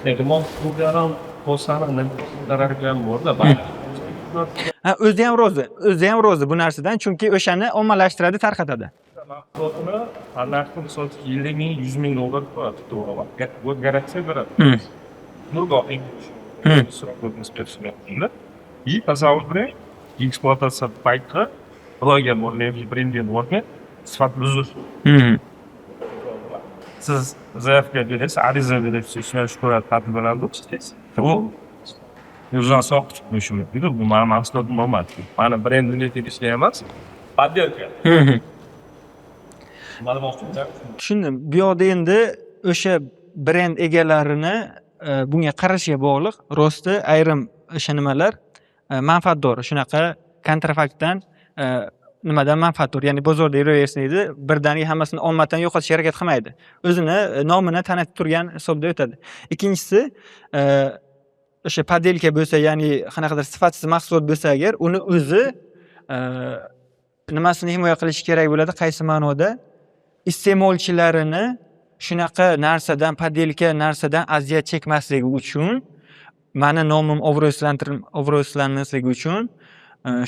Endi ham bo'lsani zarari ham borda. Ha, o'zi ham rozi, o'zi ham rozi bu narsadan, chunki o'shani ommalashtiradi, tarqatadi. Mahsulotini narxi, misol uchun, 50 000, 100 000 dollar turadi, to'g'ri, bu garantiya beradi. Nurgoh и tasavvur qiling, ekspluatatsiya payti Xudoga bormaydi, brendga bormay, sifat buzish. Siz заявка berasiz, ariza berasiz, ishlash ko'radi, tartib bilan u o'zidan soqit chiqmishi mumkin. Bu mani mahsulotim emas, mani brendimga tegishli emas, подделка. Nima demoqchi? Tushundim. Bu yoqda endi o'sha brend egalarini bunga qarashiga bog'liq. Rosti, ayrim o'sha nimalar manfaatdor, shunaqa kontrafaktdan nimadan manfaatdor, ya'ni bozorda yuraversin deydi, birdaniga hammasini ommadan yo'qotishga harakat qilmaydi. O'zini nomini tanitib turgan hisobda o'tadi. Ikkinchisi, o'sha подделка bo'lsa, ya'ni qanaqadir sifatsiz mahsulot bo'lsa agar, uni o'zi Nimasini himoya qilish kerak bo'ladi? Qaysi ma'noda? Iste'molchilarini shunaqa narsadan, подделка narsadan aziyat chekmasligi uchun, mani nomim obro'sizlanmasligi uchun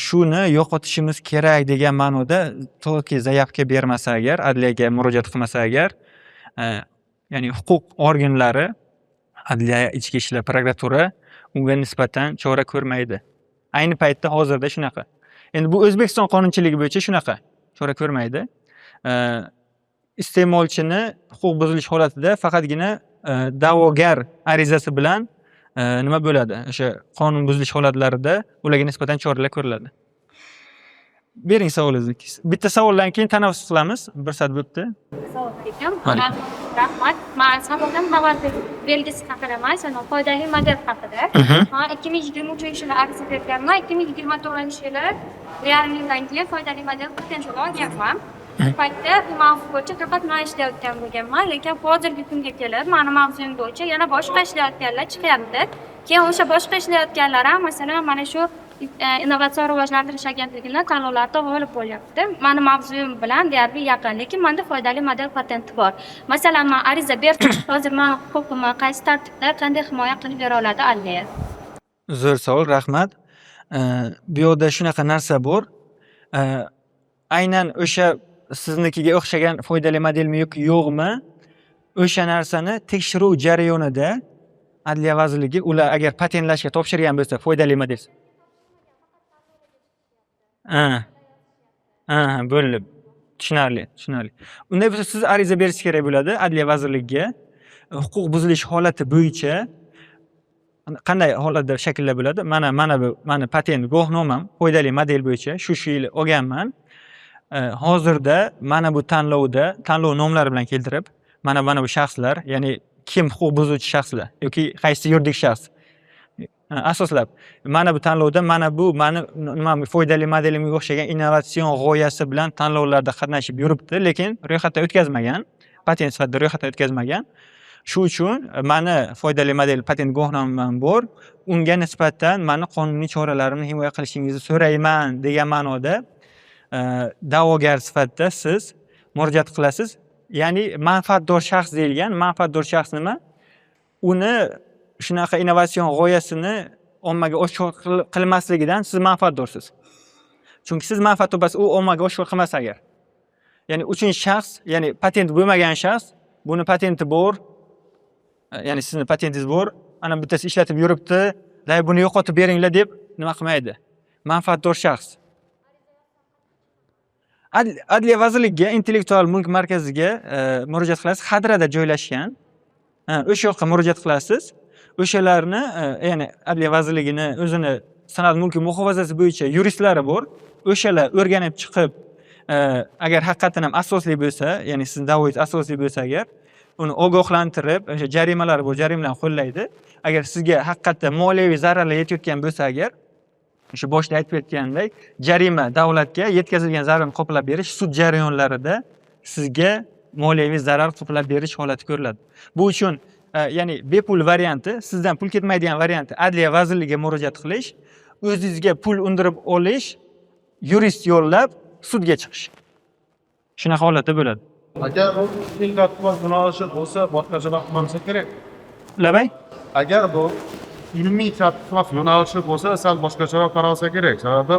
shuni yo'qotishimiz kerak degan ma'noda toki заявка bermasa agar, adliyaga murojaat qilmasa agar, ya'ni huquq organlari, adliya, ichki ishlar, prokuratura unga nisbatan chora ko'rmaydi. Ayni paytda hozirda shunaqa. Endi bu O'zbekiston qonunchiligi bo'yicha shunaqa chora ko'rmaydi. Iste'molchini huquq buzilish holatida faqatgina da'vogar arizasi bilan nima bo'ladi? O'sha qonun buzilish holatlarida ularga nisbatan choralar ko'riladi. Bering savolingizni. Bitta savoldan keyin tanaffus qilamiz. Bir soat bo'pti. Assalomu alaykum. Rahmat. Man savolim tovar belgisi haqida emas, foydali model haqida. Man 2023-yili ariza berganman. 2024-yili 1,5 yildan keyin foydali model patentini olganman. Bu paytda bu mavzu bo'yicha faqat man ishlayotgan bo'lganman, lekin hozirgi kunga kelib mani mavzuyim bo'yicha yana boshqa ishlayotganlar chiqyapti. Keyin o'sha boshqa ishlayotganlar ham, masalan, mana shu Innovatsion rivojlantirish agentligini tanlovlarida g'olib bo'lyapti. Mani mavzuyim bilan deyarli yaqin, lekin manda foydali model patenti bor. Masalan, man ariza berdim, hozir mani huquqimni qaysi tartibda, qanday himoya qilib bera oladi adliya? Zo'r savol, rahmat. Bu yoqda shunaqa narsa bor. Aynan o'sha siznikiga o'xshagan foydali modelmi yoki yo'qmi, o'sha narsani tekshiruv jarayonida Adliya vazirligi ular agar patentlashga topshirgan bo'lsa foydali model. Ha. Ha, bo'ldi. Tushunarli, tushunarli. Unday bo'lsa, siz ariza berishingiz kerak bo'ladi Adliya vazirligiga. Huquq buzilish holati bo'yicha qanday holatda shaklda bo'ladi? Mana bu mani patent guvohnomam foydali model bo'yicha shu yili olganman. Hozirda mana bu tanlovda tanlov nomlari bilan keltirib, mana bu shaxslar, ya'ni kim huquq buzuvchi shaxslar yoki qaysi yuridik shaxs asoslab, mana bu tanlovda mana bu mani nima foydali modelimga o'xshagan innovatsion g'oyasi bilan tanlovlarda qatnashib yuribdi, lekin ro'yxatdan o'tkazmagan, patent sifatida ro'yxatdan o'tkazmagan. Shu uchun mani foydali model patent guvohnomam bor, unga nisbatan mani qonuniy choralarimni himoya qilishingizni so'rayman degan ma'noda da'vogar sifatida siz murojaat qilasiz. Ya'ni manfaatdor shaxs deyilgan. Manfaatdor shaxs nima? Uni shunaqa innovatsion g'oyasini ommaga oshkor qilmasligidan siz manfaatdorsiz. Chunki siz manfaat topasiz, u ommaga oshkor qilmasa agar. Ya'ni uchinchi shaxs, ya'ni patent bo'lmagan shaxs, buni patenti bor, ya'ni sizni patentingiz bor, ana bittasi ishlatib yuribdi, day buni yo'qotib beringlar deb nima qilmaydi. Manfaatdor shaxs. Adliya vazirligiga, Intellektual mulk markaziga murojaat qilasiz. Xadrada joylashgan. O'sha yoqqa murojaat qilasiz. O'shalarni, ya'ni Adliya vazirligini o'zini san'at mulki muhofazasi bo'yicha yuristlari bor. O'shalar o'rganib chiqib, agar haqiqatan ham asosli bo'lsa, ya'ni sizni da'voyingiz asosli bo'lsa agar, uni ogohlantirib, o'sha jarimalar bor, jarimalarni qo'llaydi. Agar sizga haqiqatda moliyaviy zararlar yetayotgan bo'lsa agar, o'sha boshida aytib ketganimdek, jarima davlatga yetkazilgan zararni qoplab berish, sud jarayonlarida sizga moliyaviy zarar qoplab berish holati ko'riladi. Bu uchun, ya'ni bepul varianti, sizdan pul ketmaydigan varianti Adliya vazirligiga murojaat qilish, o'zingizga pul undirib olish, yurist yollab sudga chiqish. Shunaqa holatda bo'ladi. Agar bu ilmiy tadqiqot yo'nalishi bo'lsa, boshqacharoq bo'lsa kerak. Labay? Agar bu ilmiy tadqiqot yo'nalishi bo'lsa, sal boshqacharoq qaralsa kerak. Sababi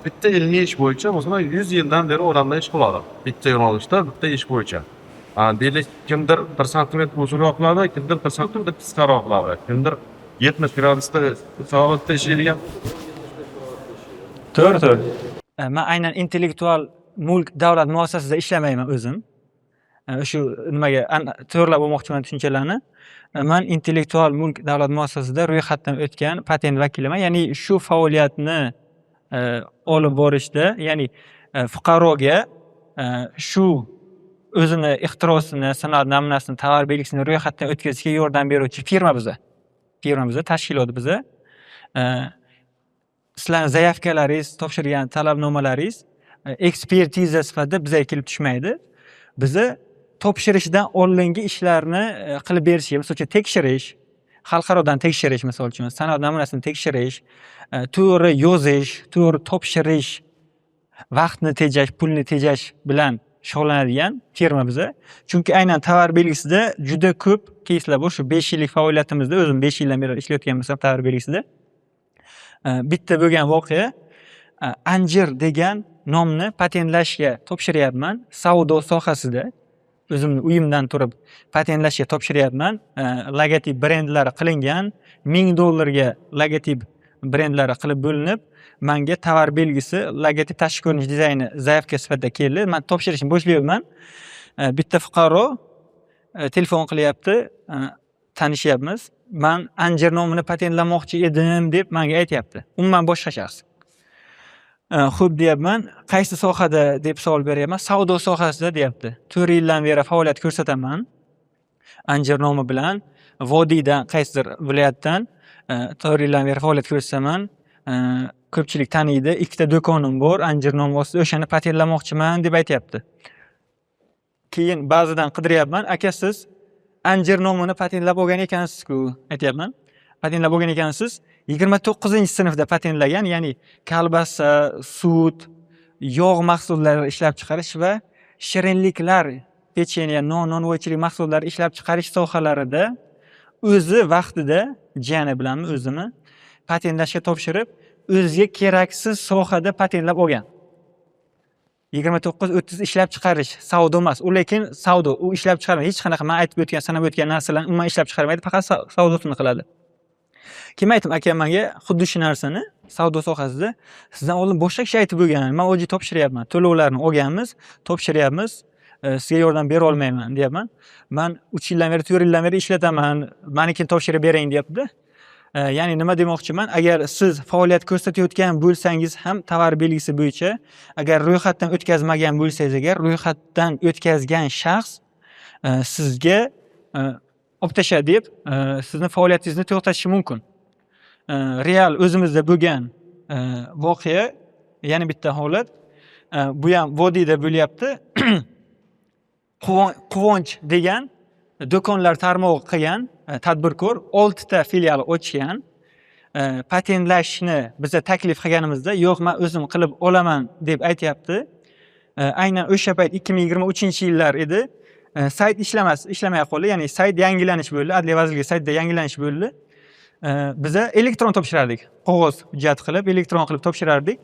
bitta ilmiy ish bo'yicha, masalan, 100 yildan beri odamlar ish qiladi. Bitta yo'nalishda, bitta ish bo'yicha. Deylik, kimdir 1 santimetr uzunroq qiladi, kimdir 1 santimetr qisqaroq qiladi, kimdir 70 gradusda soatda ishlaydigan. To'g'ri. Man aynan Intellektual mulk davlat muassasasida ishlamayman o'zim. Shu nimaga to'g'irlab olmoqchiman tushunchalarni. Man Intellektual mulk davlat muassasasida ro'yxatdan o'tgan patent vakiliman. Ya'ni shu faoliyatni olib borishda, ya'ni fuqaroga shu o'zini ixtirosini, san'at namunasini, tovar belgisini ro'yxatdan o'tkazishga yordam beruvchi firma biza. Firma biza, tashkilot biza. Sizlarni заявка laringiz, topshirgan talabnomalaringiz ekspertiza sifatida bizga kelib tushmaydi. Biza topshirishdan oldingi ishlarni qilib berishga, misol uchun tekshirish, xalqarodan tekshirish, misol uchun san'at namunasini tekshirish, to'g'ri yozish, to'g'ri topshirish. Vaqtni tejash, pulni tejash bilan shug'ullanadigan firma biza. Chunki aynan tovar belgisida juda ko'p keyslar bor. Shu 5 yillik faoliyatimizda, o'zim 5 yildan beri ishlayotgan bo'lsam tovar belgisida, bitta bo'lgan voqea: "Anjir" degan nomni patentlashga topshiryapman savdo sohasida. O'zimni uyimdan turib patentlashga topshiryapman. Logotip, brendlari qilingan, 1000 dollarga logotip, brendlari qilib bo'linib, manga tovar belgisi, logotip, tashqi ko'rinish dizayni заявка sifatida keldi. Man topshirishni boshlayapman. Bitta fuqaro telefon qilyapti, tanishyapmiz. "Man Anjir nomini patentlamoqchi edim", deb manga aytyapti. Umuman boshqa shaxs. "Xo'p", deyapman. "Qaysi sohada?" deb savol beryapman. "Savdo sohasida", deyapti. "4 yildan beri faoliyat ko'rsataman Anjir nomi bilan. Vodiydan, qaysidir viloyatdan 4 yildan beri faoliyat ko'rsataman. Ko'pchilik taniydi. Ikkita do'konim bor Anjir nomi ostida, o'shani patentlamoqchiman", deb aytyapti. Keyin ba'zidan qidiryapman. "Aka, siz Anjir nomini patentlab olgan ekansiz-ku", aytyapman. "Patentlab olgan ekansiz." 29-sinfda patentlagan, ya'ni kolbasa, sut, yog' mahsulotlari ishlab chiqarish va shirinliklar, pechenye, non, nonvoychilik mahsulotlari ishlab chiqarish sohalarida o'zi vaqtida jiyani bilanmi, o'zimi patentlashga topshirib, o'ziga keraksiz sohada patentlab olgan. 29, 30 ishlab chiqarish, savdo emas. U lekin savdo, u ishlab chiqarmaydi. Hech qanaqa man aytib o'tgan, sanab o'tgan narsalarni umuman ishlab chiqarmaydi, faqat savdosini qiladi. Keyin aytdim: "Aka, manga xuddi shu narsani savdo sohasida sizdan oldin boshqa kishi aytib bo'lgan. Man o'zi topshiryapman. To'lovlarni olganmiz, topshiryapmiz. Sizga yordam bera olmayman", deyapman. "Man 3 yildan beri, 4 yildan beri ishlataman, manikini topshirib bering", deyapti-da. Ya'ni nima demoqchiman, agar siz faoliyat ko'rsatayotgan bo'lsangiz ham tovar belgisi bo'yicha, agar ro'yxatdan o'tkazmagan bo'lsangiz, agar ro'yxatdan o'tkazgan shaxs sizga olib tasha deb sizni faoliyatingizni to'xtatishi mumkin. Real o'zimizda bo'lgan voqea, yana bitta holat. Bu ham vodiyda bo'lyapti. Quvonch degan do'konlar tarmog'i qilgan tadbirkor oltita filial ochgan. Patentlashni biza taklif qilganimizda, "Yo'q, man o'zim qilib olaman", deb aytyapti. Aynan o'sha payt 2023-yillar edi. Sayt ishlamay qoldi, ya'ni sayt yangilanish bo'ldi, Adliya vazirligi saytida yangilanish bo'ldi. Biza elektron topshirardik, qog'oz hujjat qilib, elektron qilib topshirardik.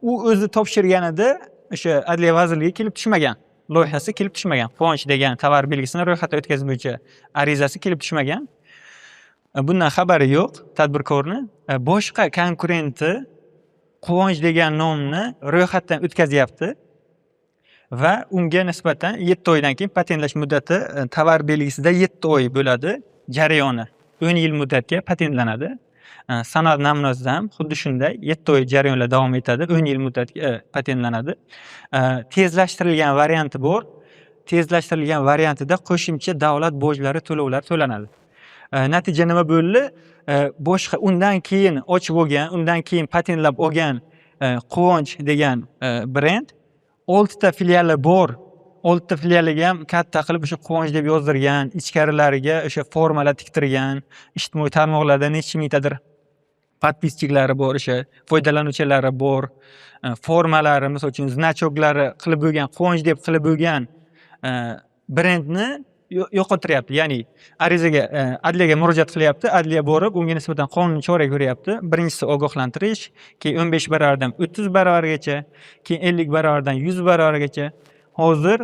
U o'zi topshirganida o'sha Adliya vazirligiga kelib tushmagan, loyihasi kelib tushmagan. Quvonch degan tovar belgisini ro'yxatdan o'tkazish bo'yicha arizasi kelib tushmagan. Bundan xabari yo'q tadbirkorni. Boshqa konkurenti Quvonch degan nomni ro'yxatdan o'tkazyapti va unga nisbatan 7 oydan keyin, patentlash muddati tovar belgisida 7 oy bo'ladi jarayoni, 10 yil muddatga patentlanadi. San'at namunasida ham xuddi shunday 7 oy jarayonlar davom etadi, 10 yil muddatga patentlanadi. Tezlashtirilgan varianti bor. Tezlashtirilgan variantida qo'shimcha davlat bojlari to'lovlari to'lanadi. Natija nima bo'ldi? Boshqa undan keyin ochib olgan, undan keyin patentlab olgan Quvonch degan brend oltita filiali bor. Oltita filialiga ham katta qilib o'sha Quvonch deb yozdirgan, ichkarilariga o'sha formalar tiktirgan, ijtimoiy tarmoqlarda necha mingtadir подписчик lari bor, o'sha foydalanuvchilari bor, formalari, misol uchun, значок lari qilib bo'lgan, Quvonch deb qilib bo'lgan brendni yo'qotiryapti. Ya'ni arizaga adliyaga murojaat qilyapti, adliya borib unga nisbatan qonuniy chora ko'ryapti. Birinchisi ogohlantirish, keyin 15 baravardan 30 baravargacha, keyin 50 baravardan 100 baravargacha. Hozir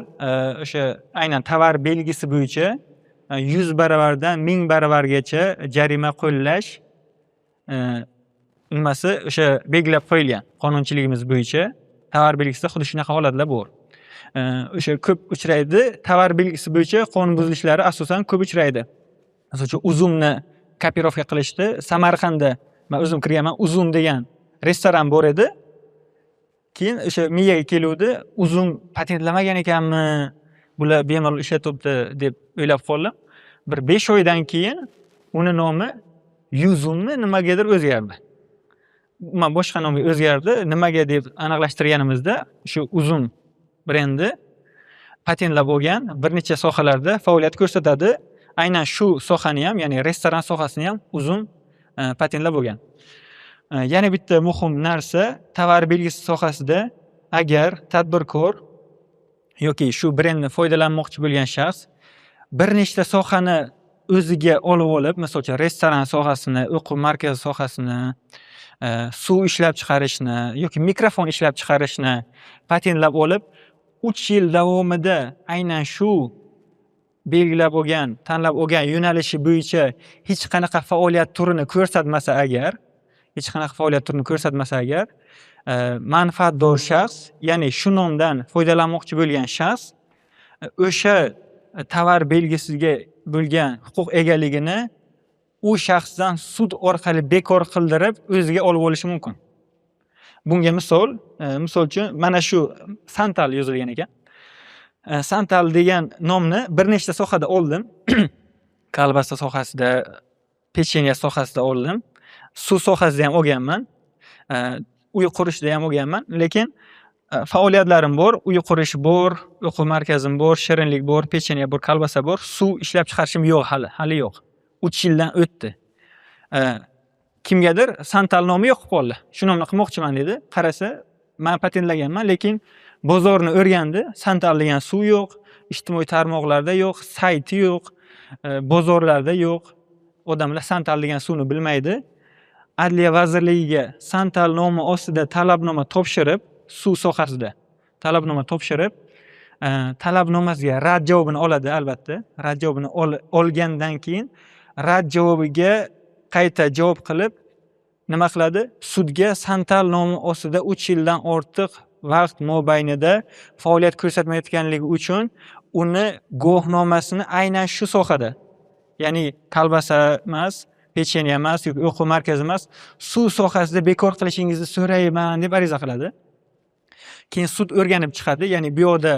o'sha aynan tovar belgisi bo'yicha 100 baravardan 1000 baravargacha jarima qo'llash nimasi o'sha belgilab qo'yilgan qonunchiligimiz bo'yicha. Tovar belgisida xuddi shunaqa holatlar bor. O'sha ko'p uchraydi, tovar belgisi bo'yicha qonun buzilishlari asosan ko'p uchraydi. Misol uchun, Uzumni kopirovka qilishdi. Samarqandda man o'zim kirganman, Uzum degan restoran bor edi. Keyin o'sha miyaga keluvdi, Uzum patentlamagan ekanmi, bular bemalol ishlatyapti deb o'ylab qoldim. Bir 5 oydan keyin uni nomi Yuzummi, nimagadir o'zgardi. Umuman boshqa nomga o'zgardi. Nimaga deb aniqlashtirganimizda, shu Uzum brendi patentlab olgan, bir necha sohalarda faoliyat ko'rsatadi. Aynan shu sohani ham, ya'ni restoran sohasini ham Uzum patentlab olgan. Yana bitta muhim narsa, tovar belgisi sohasida Agar tadbirkor yoki shu brendni foydalanmoqchi bo'lgan shaxs bir nechta sohani o'ziga olib, misol uchun, restoran sohasini, o'quv markazi sohasini, suv ishlab chiqarishni yoki mikrofon ishlab chiqarishni patentlab olib, 3 yil davomida aynan shu belgilab olgan, tanlab olgan yo'nalishi bo'yicha hech qanaqa faoliyat turini ko'rsatmasa agar, hech qanaqa faoliyat turini ko'rsatmasa agar, manfaatdor shaxs, ya'ni shu nomdan foydalanmoqchi bo'lgan shaxs o'sha tovar belgisiga bo'lgan huquq egaligini u shaxsdan sud orqali bekor qildirib, o'ziga olib olishi mumkin. Bunga misol, misol uchun, mana shu Santal yozilgan ekan. Santal degan nomni bir nechta sohada oldim. Kolbasa sohasida, pechenye sohasida oldim. Suv sohasida ham olganman. Uy qurishda ham olganman. Lekin faoliyatlarim bor. Uy qurish bor, o'quv markazim bor, shirinlik bor, pechenye bor, kolbasa bor. Suv ishlab chiqarishim yo'q hali, hali yo'q. 3 yildan o'tdi. Kimgadir Santal nomi yoqib qoldi. Shu nomni qilmoqchiman dedi. Qarasa, man patentlaganman, lekin bozorni o'rgandi. Santal degan suv yo'q, ijtimoiy tarmoqlarda yo'q, sayti yo'q, bozorlarda yo'q. Odamlar Santal degan suvni bilmaydi. Adliya vazirligiga Santal nomi ostida talabnoma topshirib, suv sohasida talabnoma topshirib, talabnomasiga rad javobini oladi albatta. Rad javobini olgandan keyin rad javobiga qayta javob qilib, nima qiladi? Sudga Santal nomi ostida 3 yildan ortiq vaqt mobaynida faoliyat ko'rsatmayotganligi uchun uni guvohnomasini aynan shu sohada, ya'ni kolbasa emas, pechenye emas yoki o'quv markazi emas, suv sohasida bekor qilishingizni so'rayman deb ariza qiladi. Keyin sud o'rganib chiqadi, ya'ni bu yoqda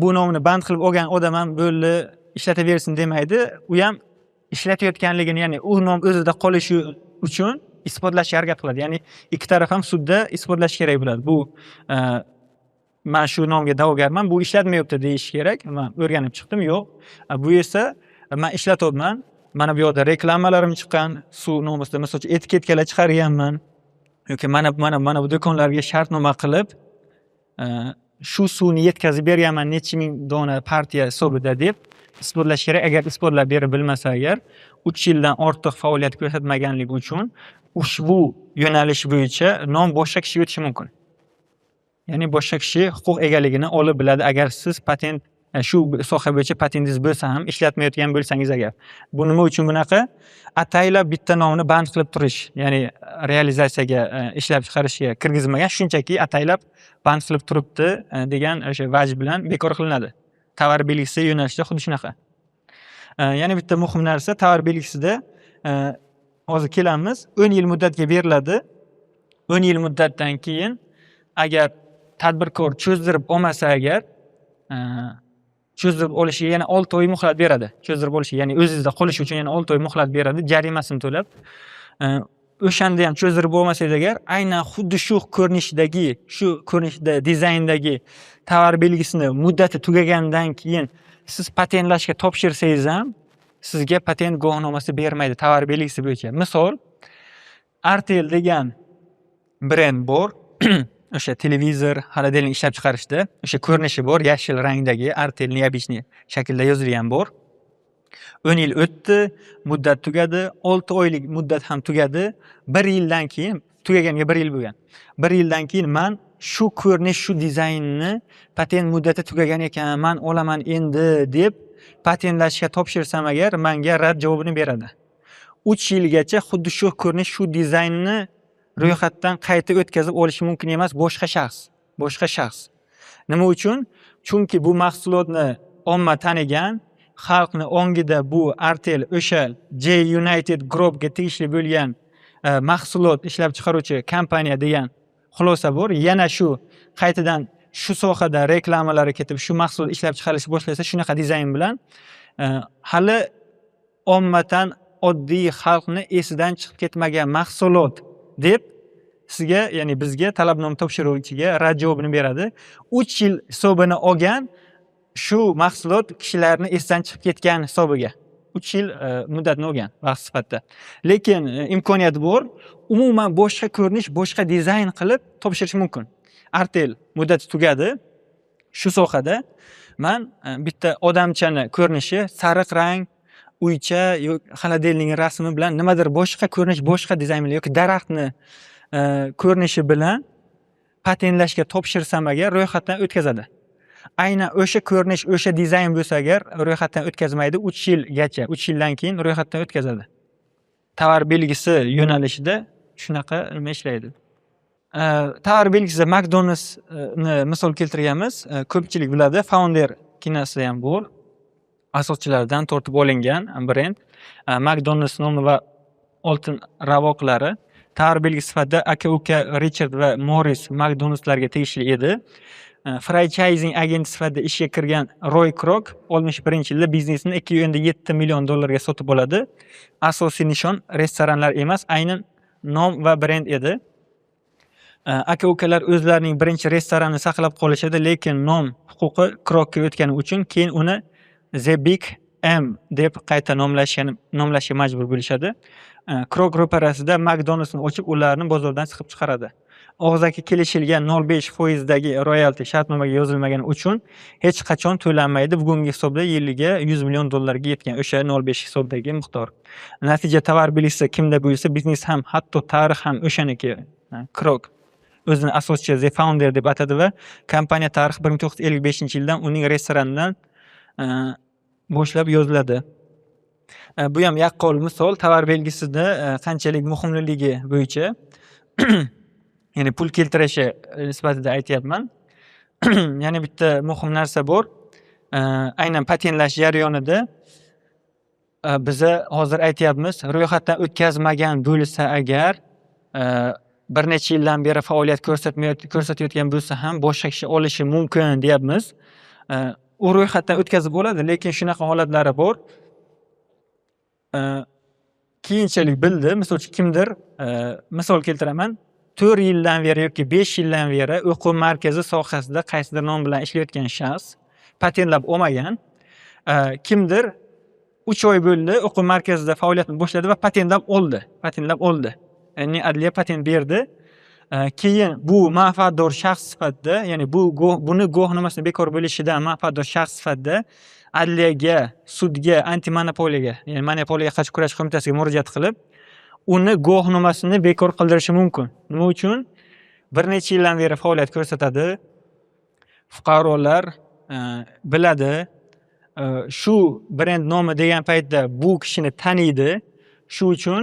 bu nomni band qilib olgan odam ham bo'ldi, ishlataversin demaydi. U ham ishlatayotganligini, ya'ni u nom o'zida qolishi uchun isbotlashga harakat qiladi. Ya'ni ikki taraf ham sudda isbotlashi kerak bo'ladi. Bu man shu nomga da'vogarman, bu ishlatmayapti deyishi kerak. Man o'rganib chiqdim, yo'q. Bu esa man ishlatyapman. Mana bu yoqda reklamalarim chiqqan suv nomisida, misol uchun, etiketkalar chiqarganman yoki mana bu do'konlarga shartnoma qilib, shu suvni yetkazib berganman necha ming dona partiya hisobida deb isbotlash kerak. Agar isbotlab bera bilmasa agar, 3 yildan ortiq faoliyat ko'rsatmaganligi uchun ushbu yo'nalish bo'yicha nom boshqa kishiga o'tishi mumkin. Ya'ni boshqa kishi huquq egaligini olib biladi, agar siz patent shu soha bo'yicha patentingiz bo'lsa ham, ishlatmayotgan bo'lsangiz agar. Bu nima uchun bunaqa? Ataylab bitta nomni band qilib turish, ya'ni realizatsiyaga, ishlab chiqarishga kirgizmagan, shunchaki ataylab band qilib turibdi degan o'sha vaj bilan bekor qilinadi. Tovar belgisi yo'nalishida xuddi shunaqa. Yana bitta muhim narsa, tovar belgisida hozir kelamiz, 10 yil muddatga beriladi. 10 yil muddatdan keyin agar tadbirkor cho'zdirib olmasa agar, cho'zdirib olishiga yana 6 oy muhlat beradi. Cho'zdirib olishiga, ya'ni o'zingizda qolishi uchun yana 6 oy muhlat beradi, jarimasini to'lab. O'shanda ham cho'zdirib olmasangiz agar, aynan xuddi shu ko'rinishdagi, shu ko'rinishda, dizayndagi tovar belgisini muddati tugagandan keyin siz patentlashga topshirsangiz ham, sizga patent guvohnomasi bermaydi tovar belgisi bo'yicha. Misol, Artel degan brend bor. O'sha televizor, холодильник ishlab chiqarishda o'sha ko'rinishi bor, yashil rangdagi Artel необычный shaklda yozilgan bor. 10 yil o'tdi, muddat tugadi, 6 oylik muddat ham tugadi. Bir yildan keyin, tugaganiga bir yil bo'lgan. Bir yildan keyin man shu ko'rinish, shu dizaynni patent muddati tugagan ekan, man olaman endi deb patentlashga topshirsam agar, manga rad javobini beradi. 3 yilgacha xuddi shu ko'rinish, shu dizaynni ro'yxatdan qayta o'tkazib olishi mumkin emas boshqa shaxs, boshqa shaxs. Nima uchun? Chunki bu mahsulotni omma tanigan, xalqni ongida bu Artel o'sha J United Groupga tegishli bo'lgan mahsulot ishlab chiqaruvchi kompaniya degan xulosa bor. Yana shu qaytadan shu sohada reklamalari ketib, shu mahsulot ishlab chiqarilish boshlasa shunaqa dizayn bilan, hali ommatan oddiy xalqni esidan chiqib ketmagan mahsulot deb sizga, ya'ni bizga, talabnoma topshiruvchiga rad javobini beradi. 3 yil hisobini olgan shu mahsulot kishilarni esidan chiqib ketgan hisobiga. 3 yil muddatni olgan vaqt sifatida. Lekin imkoniyat bor. Umuman boshqa ko'rinish, boshqa dizayn qilib topshirish mumkin. Artel muddati tugadi. Shu sohada man bitta odamchani ko'rinishi, sariq rang, uycha yoki холодильник rasmi bilan nimadir boshqa ko'rinish, boshqa dizayn bilan yoki daraxtni ko'rinishi bilan patentlashga topshirsam agar, ro'yxatdan o'tkazadi. Aynan o'sha ko'rinish, o'sha dizayn bo'lsa agar, ro'yxatdan o'tkazmaydi 3 yilgacha, 3 yildan keyin ro'yxatdan o'tkazadi. Tovar belgisi yo'nalishida shunaqa nima ishlaydi. Tovar belgisi McDonald'sni misol keltirganmiz. Ko'pchilik biladi, Founder kinosida ham bor. Asoschilaridan tortib olingan brend. McDonald's nomi va oltin ravoqlari tovar belgisi sifatida aka-uka Richard va Morris McDonald'slarga tegishli edi. Franchayzing agenti sifatida ishga kirgan Roy Krok 61-yilda biznesini 2,7 million dollarga sotib oladi. Asosiy nishon restoranlar emas, aynan nom va brend edi. Aka-ukalar o'zlarining birinchi restoranini saqlab qolishadi, lekin nom huquqi Krokka o'tgani uchun keyin uni The Big M deb qayta nomlashga majbur bo'lishadi. Krok ro'parasida McDonald'sni ochib, ularni bozordan siqib chiqaradi. Og'zaki kelishilgan 0,5 foizdagi royalti shartnomaga yozilmagani uchun hech qachon to'lanmaydi. Bugungi hisobda yiliga 100 million dollarga yetgan o'sha 0,5 hisobdagi miqdor. Natija, tovar belgisi kimda bo'lsa, biznes ham, hatto tarix ham o'shaniki. Krok o'zini asoschisi, The Founder deb atadi va kompaniya tarixi 1955-yildan uning restoranidan boshlab yoziladi. Bu ham yaqqol misol tovar belgisida qanchalik muhimligi bo'yicha, ya'ni pul keltirishi sifatida aytyapman. Yana bitta muhim narsa bor. Aynan patentlash jarayonida biza hozir aytyapmiz, ro'yxatdan o'tkazmagan bo'lsa agar, bir necha yildan beri faoliyat ko'rsatayotgan bo'lsa ham, boshqa kishi olishi mumkin deyapmiz. U ro'yxatdan o'tkazib bo'ladi, lekin shunaqa holatlari bor. Keyinchalik bildi, misol uchun, kimdir, misol keltiraman, 4 yildan beri yoki 5 yildan beri o'quv markazi sohasida qaysidir nom bilan ishlayotgan shaxs patentlab olmagan. Kimdir 3 oy bo'ldi, o'quv markazida faoliyatini boshladi va patentlab oldi. Patentlab oldi. Ya'ni adliya patent berdi. Keyin bu manfaatdor shaxs sifatida, ya'ni buni guvohnomasini bekor bo'lishidan manfaatdor shaxs sifatida adliyaga, sudga, antimonopoliyaga, ya'ni monopoliyaga qarshi kurash qo'mitasiga murojaat qilib, uni guvohnomasini bekor qildirishi mumkin. Nima uchun? Bir necha yildan beri faoliyat ko'rsatadi. Fuqarolar biladi. Shu brend nomi degan paytda bu kishini taniydi. Shu uchun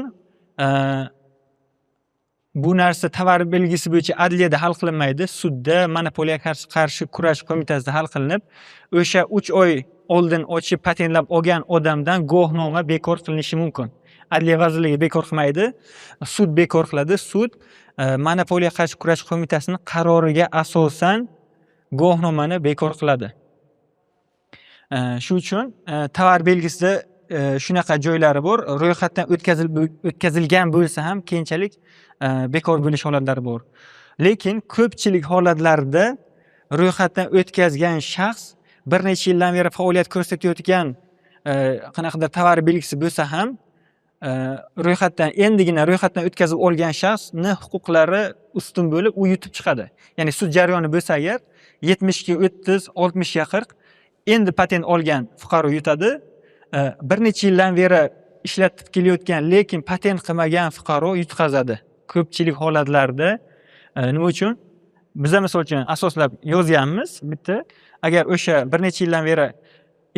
bu narsa tovar belgisi bo'yicha adliyada hal qilinmaydi. Sudda, monopoliyaga qarshi kurash qo'mitasida hal qilinib, o'sha 3 oy oldin ochib patentlab olgan odamdan guvohnoma bekor qilinishi mumkin. Adliya vazirligi bekor qilmaydi, sud bekor qiladi. Sud monopoliyaga qarshi kurash qo'mitasini qaroriga asosan guvohnomani bekor qiladi. Shu uchun tovar belgisida shunaqa joylari bor. Ro'yxatdan o'tkazilgan bo'lsa ham, keyinchalik bekor bo'lish holatlari bor. Lekin ko'pchilik holatlarda ro'yxatdan o'tkazgan shaxs bir necha yildan beri faoliyat ko'rsatayotgan qanaqadir tovar belgisi bo'lsa ham, ro'yxatdan endigina ro'yxatdan o'tkazib olgan shaxsni huquqlari ustun bo'lib, u yutib chiqadi. Ya'ni sud jarayoni bo'lsa agar, 70ga 30, 60ga 40, endi patent olgan fuqaro yutadi. Bir necha yildan beri ishlatib kelayotgan, lekin patent qilmagan fuqaro yutqazadi. Ko'pchilik holatlarda nima uchun? Biza, misol uchun, asoslab yozganmiz bitta. Agar o'sha bir necha yildan beri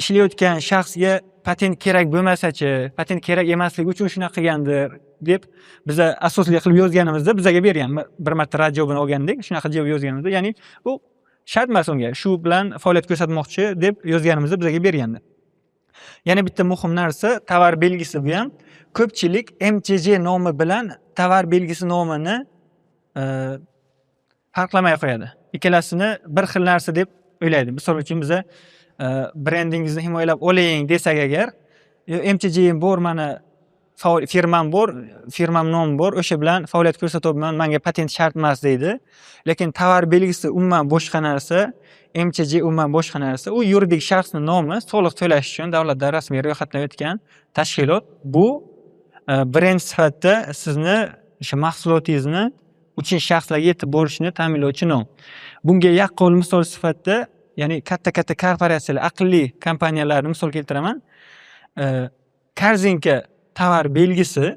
ishlayotgan shaxsga patent kerak bo'lmasachi, patent kerak emasligi uchun shunaqa qilgandir deb biza asosli qilib yozganimizda, bizaga bergan. Bir marta rad javobini olgandik, shunaqa javob yozganimizda, ya'ni bu shart emas unga, shu bilan faoliyat ko'rsatmoqchi deb yozganimizda bizaga bergandi. Yana bitta muhim narsa, tovar belgisi bu ham. Ko'pchilik MChJ nomi bilan tovar belgisi nomini farqlamay qo'yadi. Ikkalasini bir xil narsa deb o'ylaydi. Misol uchun, biza brendingizni himoyalab oling desak agar, MChJim bor, mani firmam bor, firmam nomi bor, o'sha bilan faoliyat ko'rsatyapman, manga patent shart emas, deydi. Lekin tovar belgisi umuman boshqa narsa, MChJ umuman boshqa narsa. U yuridik shaxsni nomi, soliq to'lash uchun davlatda rasmiy ro'yxatdan o'tgan tashkilot. Bu brend sifatida sizni o'sha mahsulotingizni Uchinchi shaxslarga yetib borishini ta'minlovchi nom. Bunga yaqqol misol sifatida, ya'ni katta-katta korporatsiyalar, aqlli kompaniyalarni misol keltiraman. Korzinka tovar belgisi,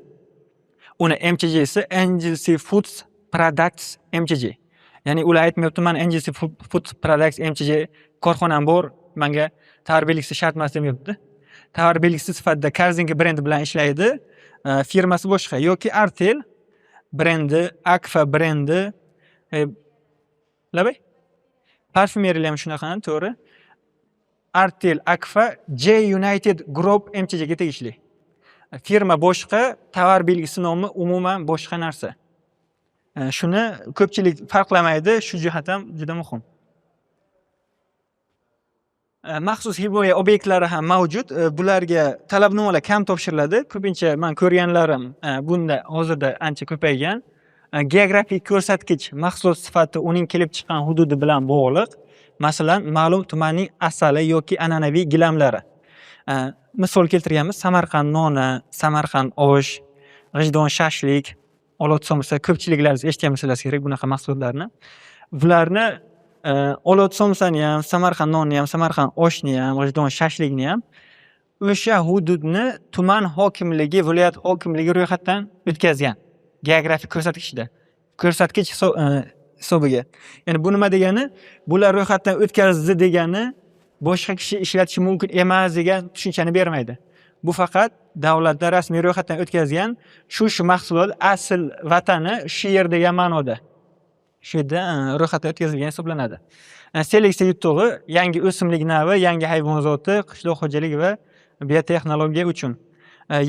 uni MCJsi Anglesey Foods Products MCJ. Ya'ni ular aytmayapti, man Anglesey Foods Products MCJ korxonam bor, manga tovar belgisi shart emas demayapti. Tovar belgisi sifatida Korzinka brendi bilan ishlaydi, firmasi boshqa yoki Artel brendi, Akfa brendi, labay? Parfyumeriyalar ham shunaqa, to'g'ri. Artel, Akfa, J United Group MCJga tegishli. Firma boshqa, tovar belgisi nomi umuman boshqa narsa. Shuni ko'pchilik farqlamaydi, shu jihat ham juda muhim. Maxsus himoya obyektlari ham mavjud. Bularga talabnomalar kam topshiriladi. Ko'pincha man ko'rganlarim, bunda hozirda ancha ko'paygan. Geografik ko'rsatkich mahsulot sifati uning kelib chiqqan hududi bilan bog'liq. Masalan, ma'lum tumanning asali yoki an'anaviy gilamlari. Misol keltirganmiz: Samarqand noni, Samarqand osh, G'ijdon shashlik, olot somsa. Ko'pchiliklaringiz eshitgan bo'lsalaringiz kerak bunaqa mahsulotlarni. Bularni, olot somsani ham, Samarqand nonni ham, Samarqand oshni ham, G'ijdon shashlikni ham o'sha hududni tuman hokimligi, viloyat hokimligi ro'yxatdan o'tkazgan geografik ko'rsatkichda. Ko'rsatkich hisobiga. Ya'ni bu nima degani? Bular ro'yxatdan o'tkazdi degani boshqa kishi ishlatishi mumkin emas degan tushunchani bermaydi. Bu faqat davlatda rasmiy ro'yxatdan o'tkazgan, shu mahsulot asl vatani shu yer degan ma'noda. Shu yerda ro'yxatdan o'tkazilgan hisoblanadi. Seleksiya yutug'i: yangi o'simlik navi, yangi hayvon zoti, qishloq xo'jaligi va biotexnologiya uchun.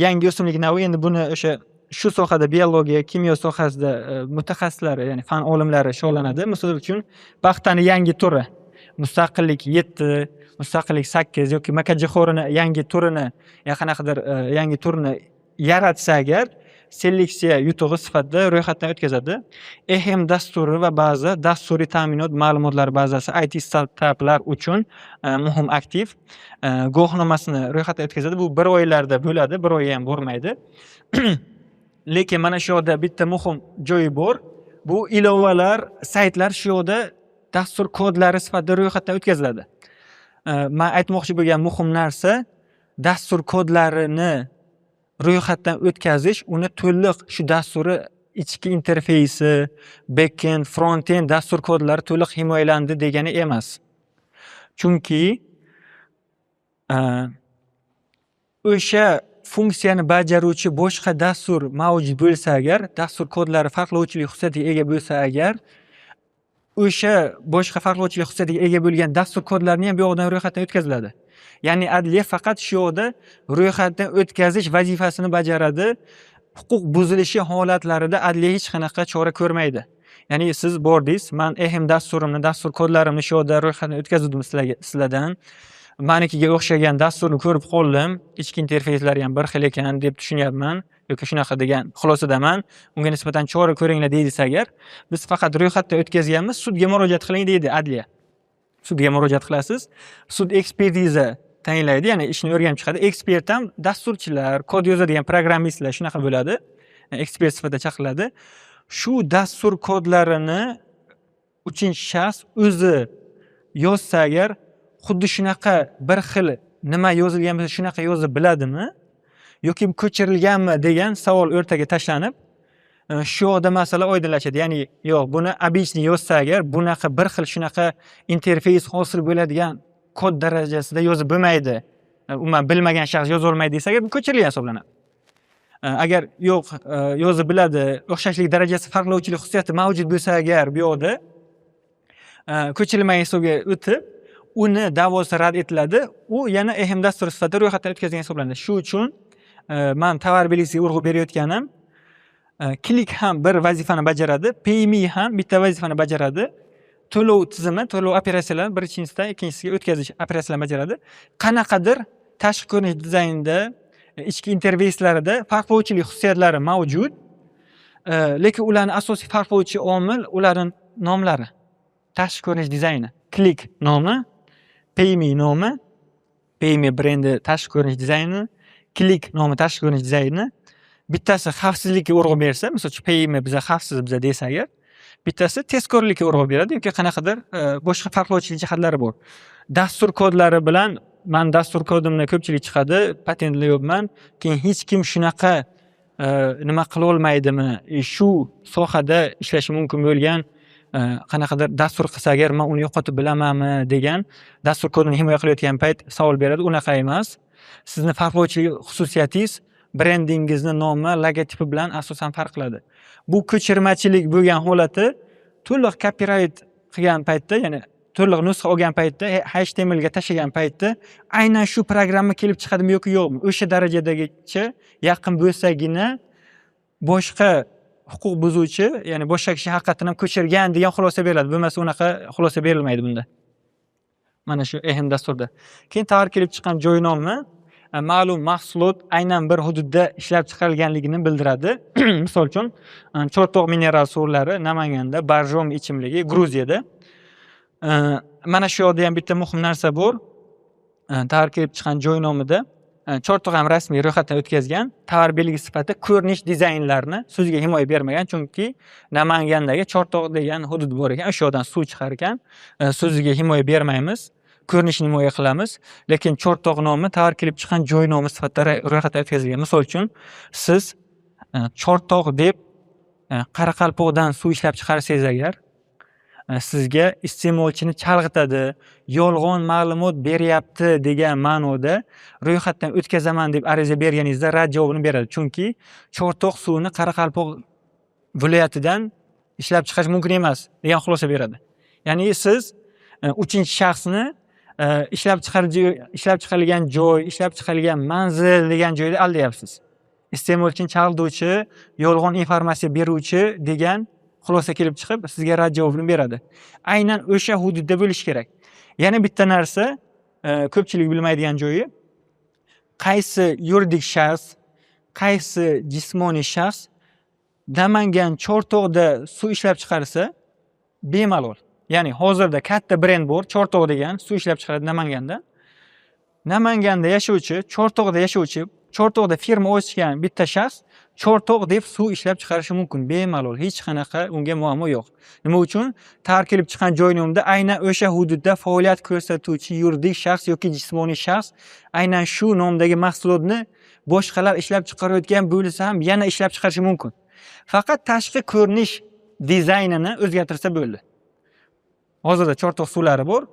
Yangi o'simlik navi, endi buni o'sha shu sohada, biologiya, kimyo sohasida mutaxassislari, ya'ni fan olimlari shug'ullanadi. Misol uchun, paxtani yangi turi Mustaqillik 7, Mustaqillik 8 yoki makkajo'xorini yangi turini, qanaqadir yangi turini yaratsa agar, seleksiya yutug'i sifatida ro'yxatdan o'tkazadi. EHM dasturi va baza, dasturiy ta'minot ma'lumotlar bazasi, IT startaplar uchun muhim aktiv. Guvohnomasini ro'yxatdan o'tkazadi. Bu bir oylarda bo'ladi, bir oyga ham bormaydi. Lekin mana shu yerda bitta muhim joyi bor. Bu ilovalar, saytlar shu yerda dastur kodlari sifatida ro'yxatdan o'tkaziladi. Man aytmoqchi bo'lgan muhim narsa, dastur kodlarini ro'yxatdan o'tkazish uni to'liq, shu dasturi ichki interfeysi, backend, frontend dastur kodlari to'liq himoyalandi degani emas. Chunki o'sha funksiyani bajaruvchi boshqa dastur mavjud bo'lsa agar, dastur kodlari farqlovchilik xususiyatiga ega bo'lsa agar, o'sha boshqa farqlovchilik xususiyatiga ega bo'lgan dastur kodlarini ham bu yoqdan ro'yxatdan o'tkaziladi. Ya'ni adliya faqat shu yoqda ro'yxatdan o'tkazish vazifasini bajaradi. Huquq buzilishi holatlarida adliya hech qanaqa chora ko'rmaydi. Ya'ni siz bordingiz, man EHM dasturimni, dastur kodlarimni shu yerda ro'yxatdan o'tkazuvdim sizlarga, sizlardan. Manikiga o'xshagan dasturni ko'rib qoldim, ichki interfeyslari ham bir xil ekan deb tushunyapman yoki shunaqa degan xulosadaman. Unga nisbatan chora ko'ringlar deyilsa agar, biz faqat ro'yxatdan o'tkazganmiz, sudga murojaat qiling deydi adliya. Sudga murojaat qilasiz, sud ekspertiza tayinlaydi, ya'ni ishni o'rganib chiqadi. Ekspert ham dasturchilar, kod yozadigan programmistlar shunaqa bo'ladi. Ekspert sifatida chaqiriladi. Shu dastur kodlarini uchinchi shaxs o'zi yozsa agar, xuddi shunaqa bir xil nima yozilgan bo'lsa, shunaqa yozib biladimi yoki ko'chirilganmi degan savol o'rtaga tashlanib, shu yoqda masala oydinlashadi. Ya'ni yo'q, buni обычный yozsa agar, bunaqa bir xil shunaqa interfeys hosil bo'ladigan kod darajasida yozib bo'lmaydi. Umuman bilmagan shaxs yozolmaydi desa agar, bu ko'chirilgan hisoblanadi. Agar yo'q, yozib biladi, o'xshashlik darajasi, farqlovchilik xususiyati mavjud bo'lsa agar, bu yoqda ko'chirilmagan hisobga o'tib, uni da'vosi rad etiladi. U yana EHM dasturi sifatida ro'yxatdan o'tkazilgan hisoblanadi. Shu uchun man tovar belgisiga urg'u berayotganim, Click ham bir vazifani bajaradi, Payme ham bitta vazifani bajaradi. To'lov tizimi, to'lov operatsiyalarini birinchisidan ikkinchisiga o'tkazish operatsiyalarini bajaradi. Qanaqadir tashqi ko'rinish dizaynida, ichki interfeyslarida farqlovchilik xususiyatlari mavjud. Lekin ularni asosiy farqlovchi omil ularni nomlari. Tashqi ko'rinish dizayni. Click nomi, Payme nomi, Payme brendi tashqi ko'rinish dizayni, Click nomi tashqi ko'rinish dizayni. Bittasi xavfsizlikka urg'u bersa, misol uchun, Payme biza xavfsiz biza desa agar. Bittasi tezkorlikka urg'u beradi yoki qanaqadir boshqa farqlovchilik jihatlari bor. Dastur kodlari bilan man dastur kodimni ko'pchilik chiqadi, patentlayapman, keyin hech kim shunaqa nima qilolmaydimi, shu sohada ishlashi mumkin bo'lgan qanaqadir dastur qilsa agar man uni yo'qotib bilamanmi degan dastur kodini himoya qilayotgan payt savol beradi. Unaqa emas. Sizni farqlovchilik xususiyatingiz brendingizni nomi, logotipi bilan asosan farq qiladi. Bu ko'chirmachilik bo'lgan holati to'liq copyright qilgan paytda, ya'ni to'liq nusxa olgan paytda, HTMLga tashlagan paytda aynan shu programma kelib chiqadimi yoki yo'qmi, o'sha darajadagicha yaqin bo'lsagina boshqa huquq buzuvchi, ya'ni boshqa kishi haqiqatdan ham ko'chirgan degan xulosa beriladi. Bo'lmasa unaqa xulosa berilmaydi bunda. Mana shu EHM dasturida. Keyin tovar kelib chiqqan joy nomi ma'lum mahsulot aynan bir hududda ishlab chiqarilganligini bildiradi. Misol uchun, Chortoq mineral suvlari Namanganda, Borjomi ichimligi Gruziyada. Mana shu yerda ham bitta muhim narsa bor. Tovar kelib chiqqan joy nomida Chortoq ham rasmiy ro'yxatdan o'tkazgan, tovar belgisi sifatida ko'rinish dizaynlarini so'ziga himoya bermagan, chunki Namangandagi Chortoq degan hudud bor ekan, o'sha yerdan suv chiqar ekan. So'ziga himoya bermaymiz, ko'rinishni himoya qilamiz, lekin Chortoq nomi tovar kelib chiqqan joy nomi sifatida ro'yxatdan o'tkazilgan. Misol uchun, siz Chortoq deb Qoraqalpoqdan suv ishlab chiqarsangiz agar, sizga iste'molchini chalg'itadi, yolg'on ma'lumot beryapti degan ma'noda ro'yxatdan o'tkazaman deb ariza berganingizda rad javobini beradi. Chunki Chortoq suvini Qoraqalpoq viloyatidan ishlab chiqarish mumkin emas degan xulosa beradi. Ya'ni siz uchinchi shaxsni ishlab chiqarilgan joy, ishlab chiqarilgan manzil degan joyda aldayapsiz. Iste'molchini chalg'ituvchi, yolg'on informatsiya beruvchi degan xulosa kelib chiqib, sizga rad javobini beradi. Aynan o'sha hududda bo'lishi kerak. Yana bitta narsa, ko'pchilik bilmaydigan joyi, qaysi yuridik shaxs, qaysi jismoniy shaxs Namangan Chortoqda suv ishlab chiqarsa bemalol. Ya'ni hozirda katta brend bor, Chortoq degan suv ishlab chiqaradi Namanganda. Namanganda yashovchi, Chortoqda yashovchi, Chortoqda firma ochgan bitta shaxs Chortoq deb suv ishlab chiqarishi mumkin bemalol, hech qanaqa unga muammo yo'q. Nima uchun? Tovar kelib chiqqan joy nomida aynan o'sha hududda faoliyat ko'rsatuvchi yuridik shaxs yoki jismoniy shaxs aynan shu nomdagi mahsulotni boshqalar ishlab chiqarayotgan bo'lsa ham yana ishlab chiqarishi mumkin. Faqat tashqi ko'rinish dizaynini o'zgartirsa bo'ldi. Hozirda Chortoq suvlari bor.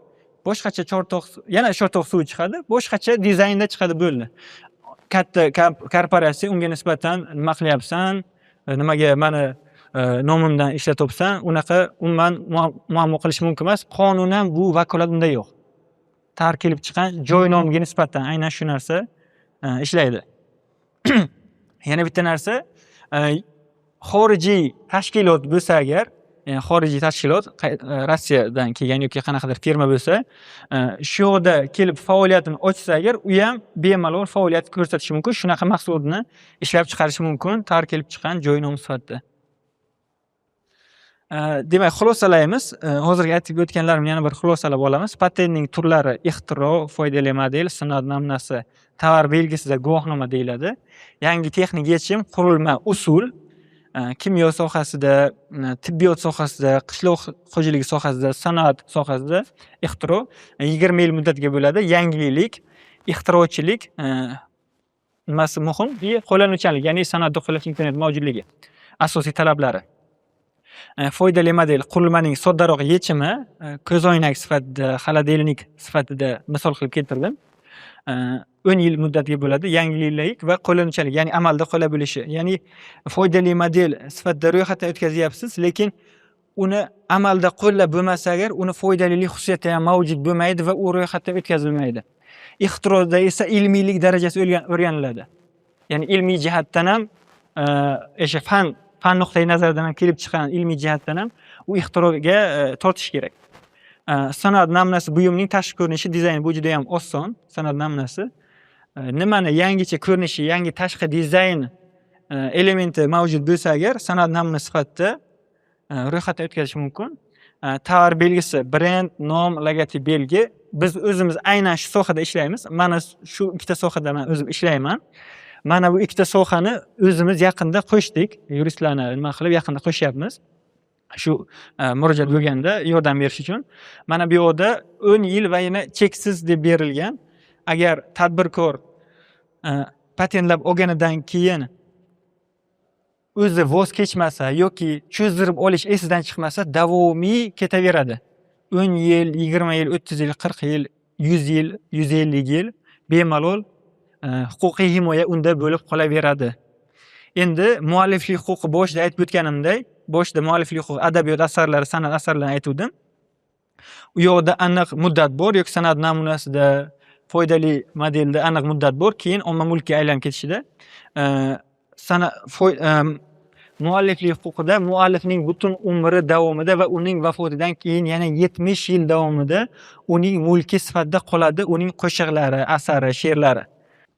Boshqacha Chortoq, yana Chortoq suvi chiqadi, boshqacha dizaynda chiqadi bo'ldi. Katta korporatsiya unga nisbatan nima qilyapsan, nimaga mani nomimdan ishlatyapsan, unaqa umuman muammo qilish mumkin emas. Qonunan bu vakolat unda yo'q. Tovar kelib chiqqan joy nomiga nisbatan aynan shu narsa ishlaydi. Yana bitta narsa, xorijiy tashkilot bo'lsa agar, xorijiy tashkilot Rossiyadan kelgan yoki qanaqadir firma bo'lsa, shu yoqda kelib faoliyatini ochsa agar, u ham bemalol faoliyat ko'rsatishi mumkin, shunaqa mahsulotni ishlab chiqarishi mumkin, tovar kelib chiqqan joy nomi sifatida. Demak, xulosalaymiz. Hozirgi aytib o'tganlarimni yana bir xulosalab olamiz. Patentning turlari: ixtiro, foydali model, san'at namunasi, tovar belgisida guvohnoma deyiladi. Yangi texnik yechim, qurilma, usul, kimyo sohasida, tibbiyot sohasida, qishloq xo'jaligi sohasida, sanoat sohasida ixtiro 20 yil muddatga bo'ladi. Yangilik, ixtirochilik nimasi muhim и qo'llanuvchanlik, ya'ni sanoatda qo'llash imkoniyati mavjudligi asosiy talablari. Foydali model qurilmaning soddaroq yechimi, ko'zoynak sifatida, холодильник sifatida misol qilib keltirdim. 10 yil muddatga bo'ladi. Yangilik va qo'llanuvchanlik, ya'ni amalda qo'lla bilishi. Ya'ni foydali model sifatida ro'yxatdan o'tkazyapsiz, lekin uni amalda qo'llab bo'lmasa agar, uni foydalilik xususiyati ham mavjud bo'lmaydi va u ro'yxatdan o'tkazilmaydi. Ixtiroda esa ilmiylik darajasi o'rganiladi. Ya'ni ilmiy jihatdan ham, o'sha fan nuqtai nazaridan ham kelib chiqqan ilmiy jihatdan ham u ixtiroga tortish kerak. San'at namunasi buyumning tashqi ko'rinishi, dizayni, bu juda ham oson san'at namunasi. Nimani yangicha ko'rinishi, yangi tashqi dizayn elementi mavjud bo'lsa agar, san'at namuna sifatida ro'yxatdan o'tkazish mumkin. Tovar belgisi, brend, nom, logotip, belgi. Biz o'zimiz aynan shu sohada ishlaymiz. Mana shu ikkita sohada man o'zim ishlayman. Mana bu ikkita sohani o'zimiz yaqinda qo'shdik. Yuristlarni nima qilib yaqinda qo'shyapmiz. Shu murojaat bo'lganda yordam berish uchun. Mana bu yoqda 10 yil va yana cheksiz deb berilgan. Agar tadbirkor patentlab olganidan keyin o'zi voz kechmasa yoki cho'zdirib olish esidan chiqmasa, davomiy ketaveradi. 10 yil, 20 yil, 30 yil, 40 yil, 100 yil, 150 yil bemalol huquqiy himoya unda bo'lib qolaveradi. Endi mualliflik huquqi, boshida aytib o'tganimdek, boshida mualliflik huquqi adabiyot asarlari, san'at asarlarini aytuvdim. U yoqda aniq muddat bor yoki san'at namunasida, foydali modelda aniq muddat bor, keyin omma mulkka aylanib ketishida. Mualliflik huquqida muallifning butun umri davomida va uning vafotidan keyin yana 70 yil davomida uning mulki sifatida qoladi uning qo'shiqlari, asari, she'rlari.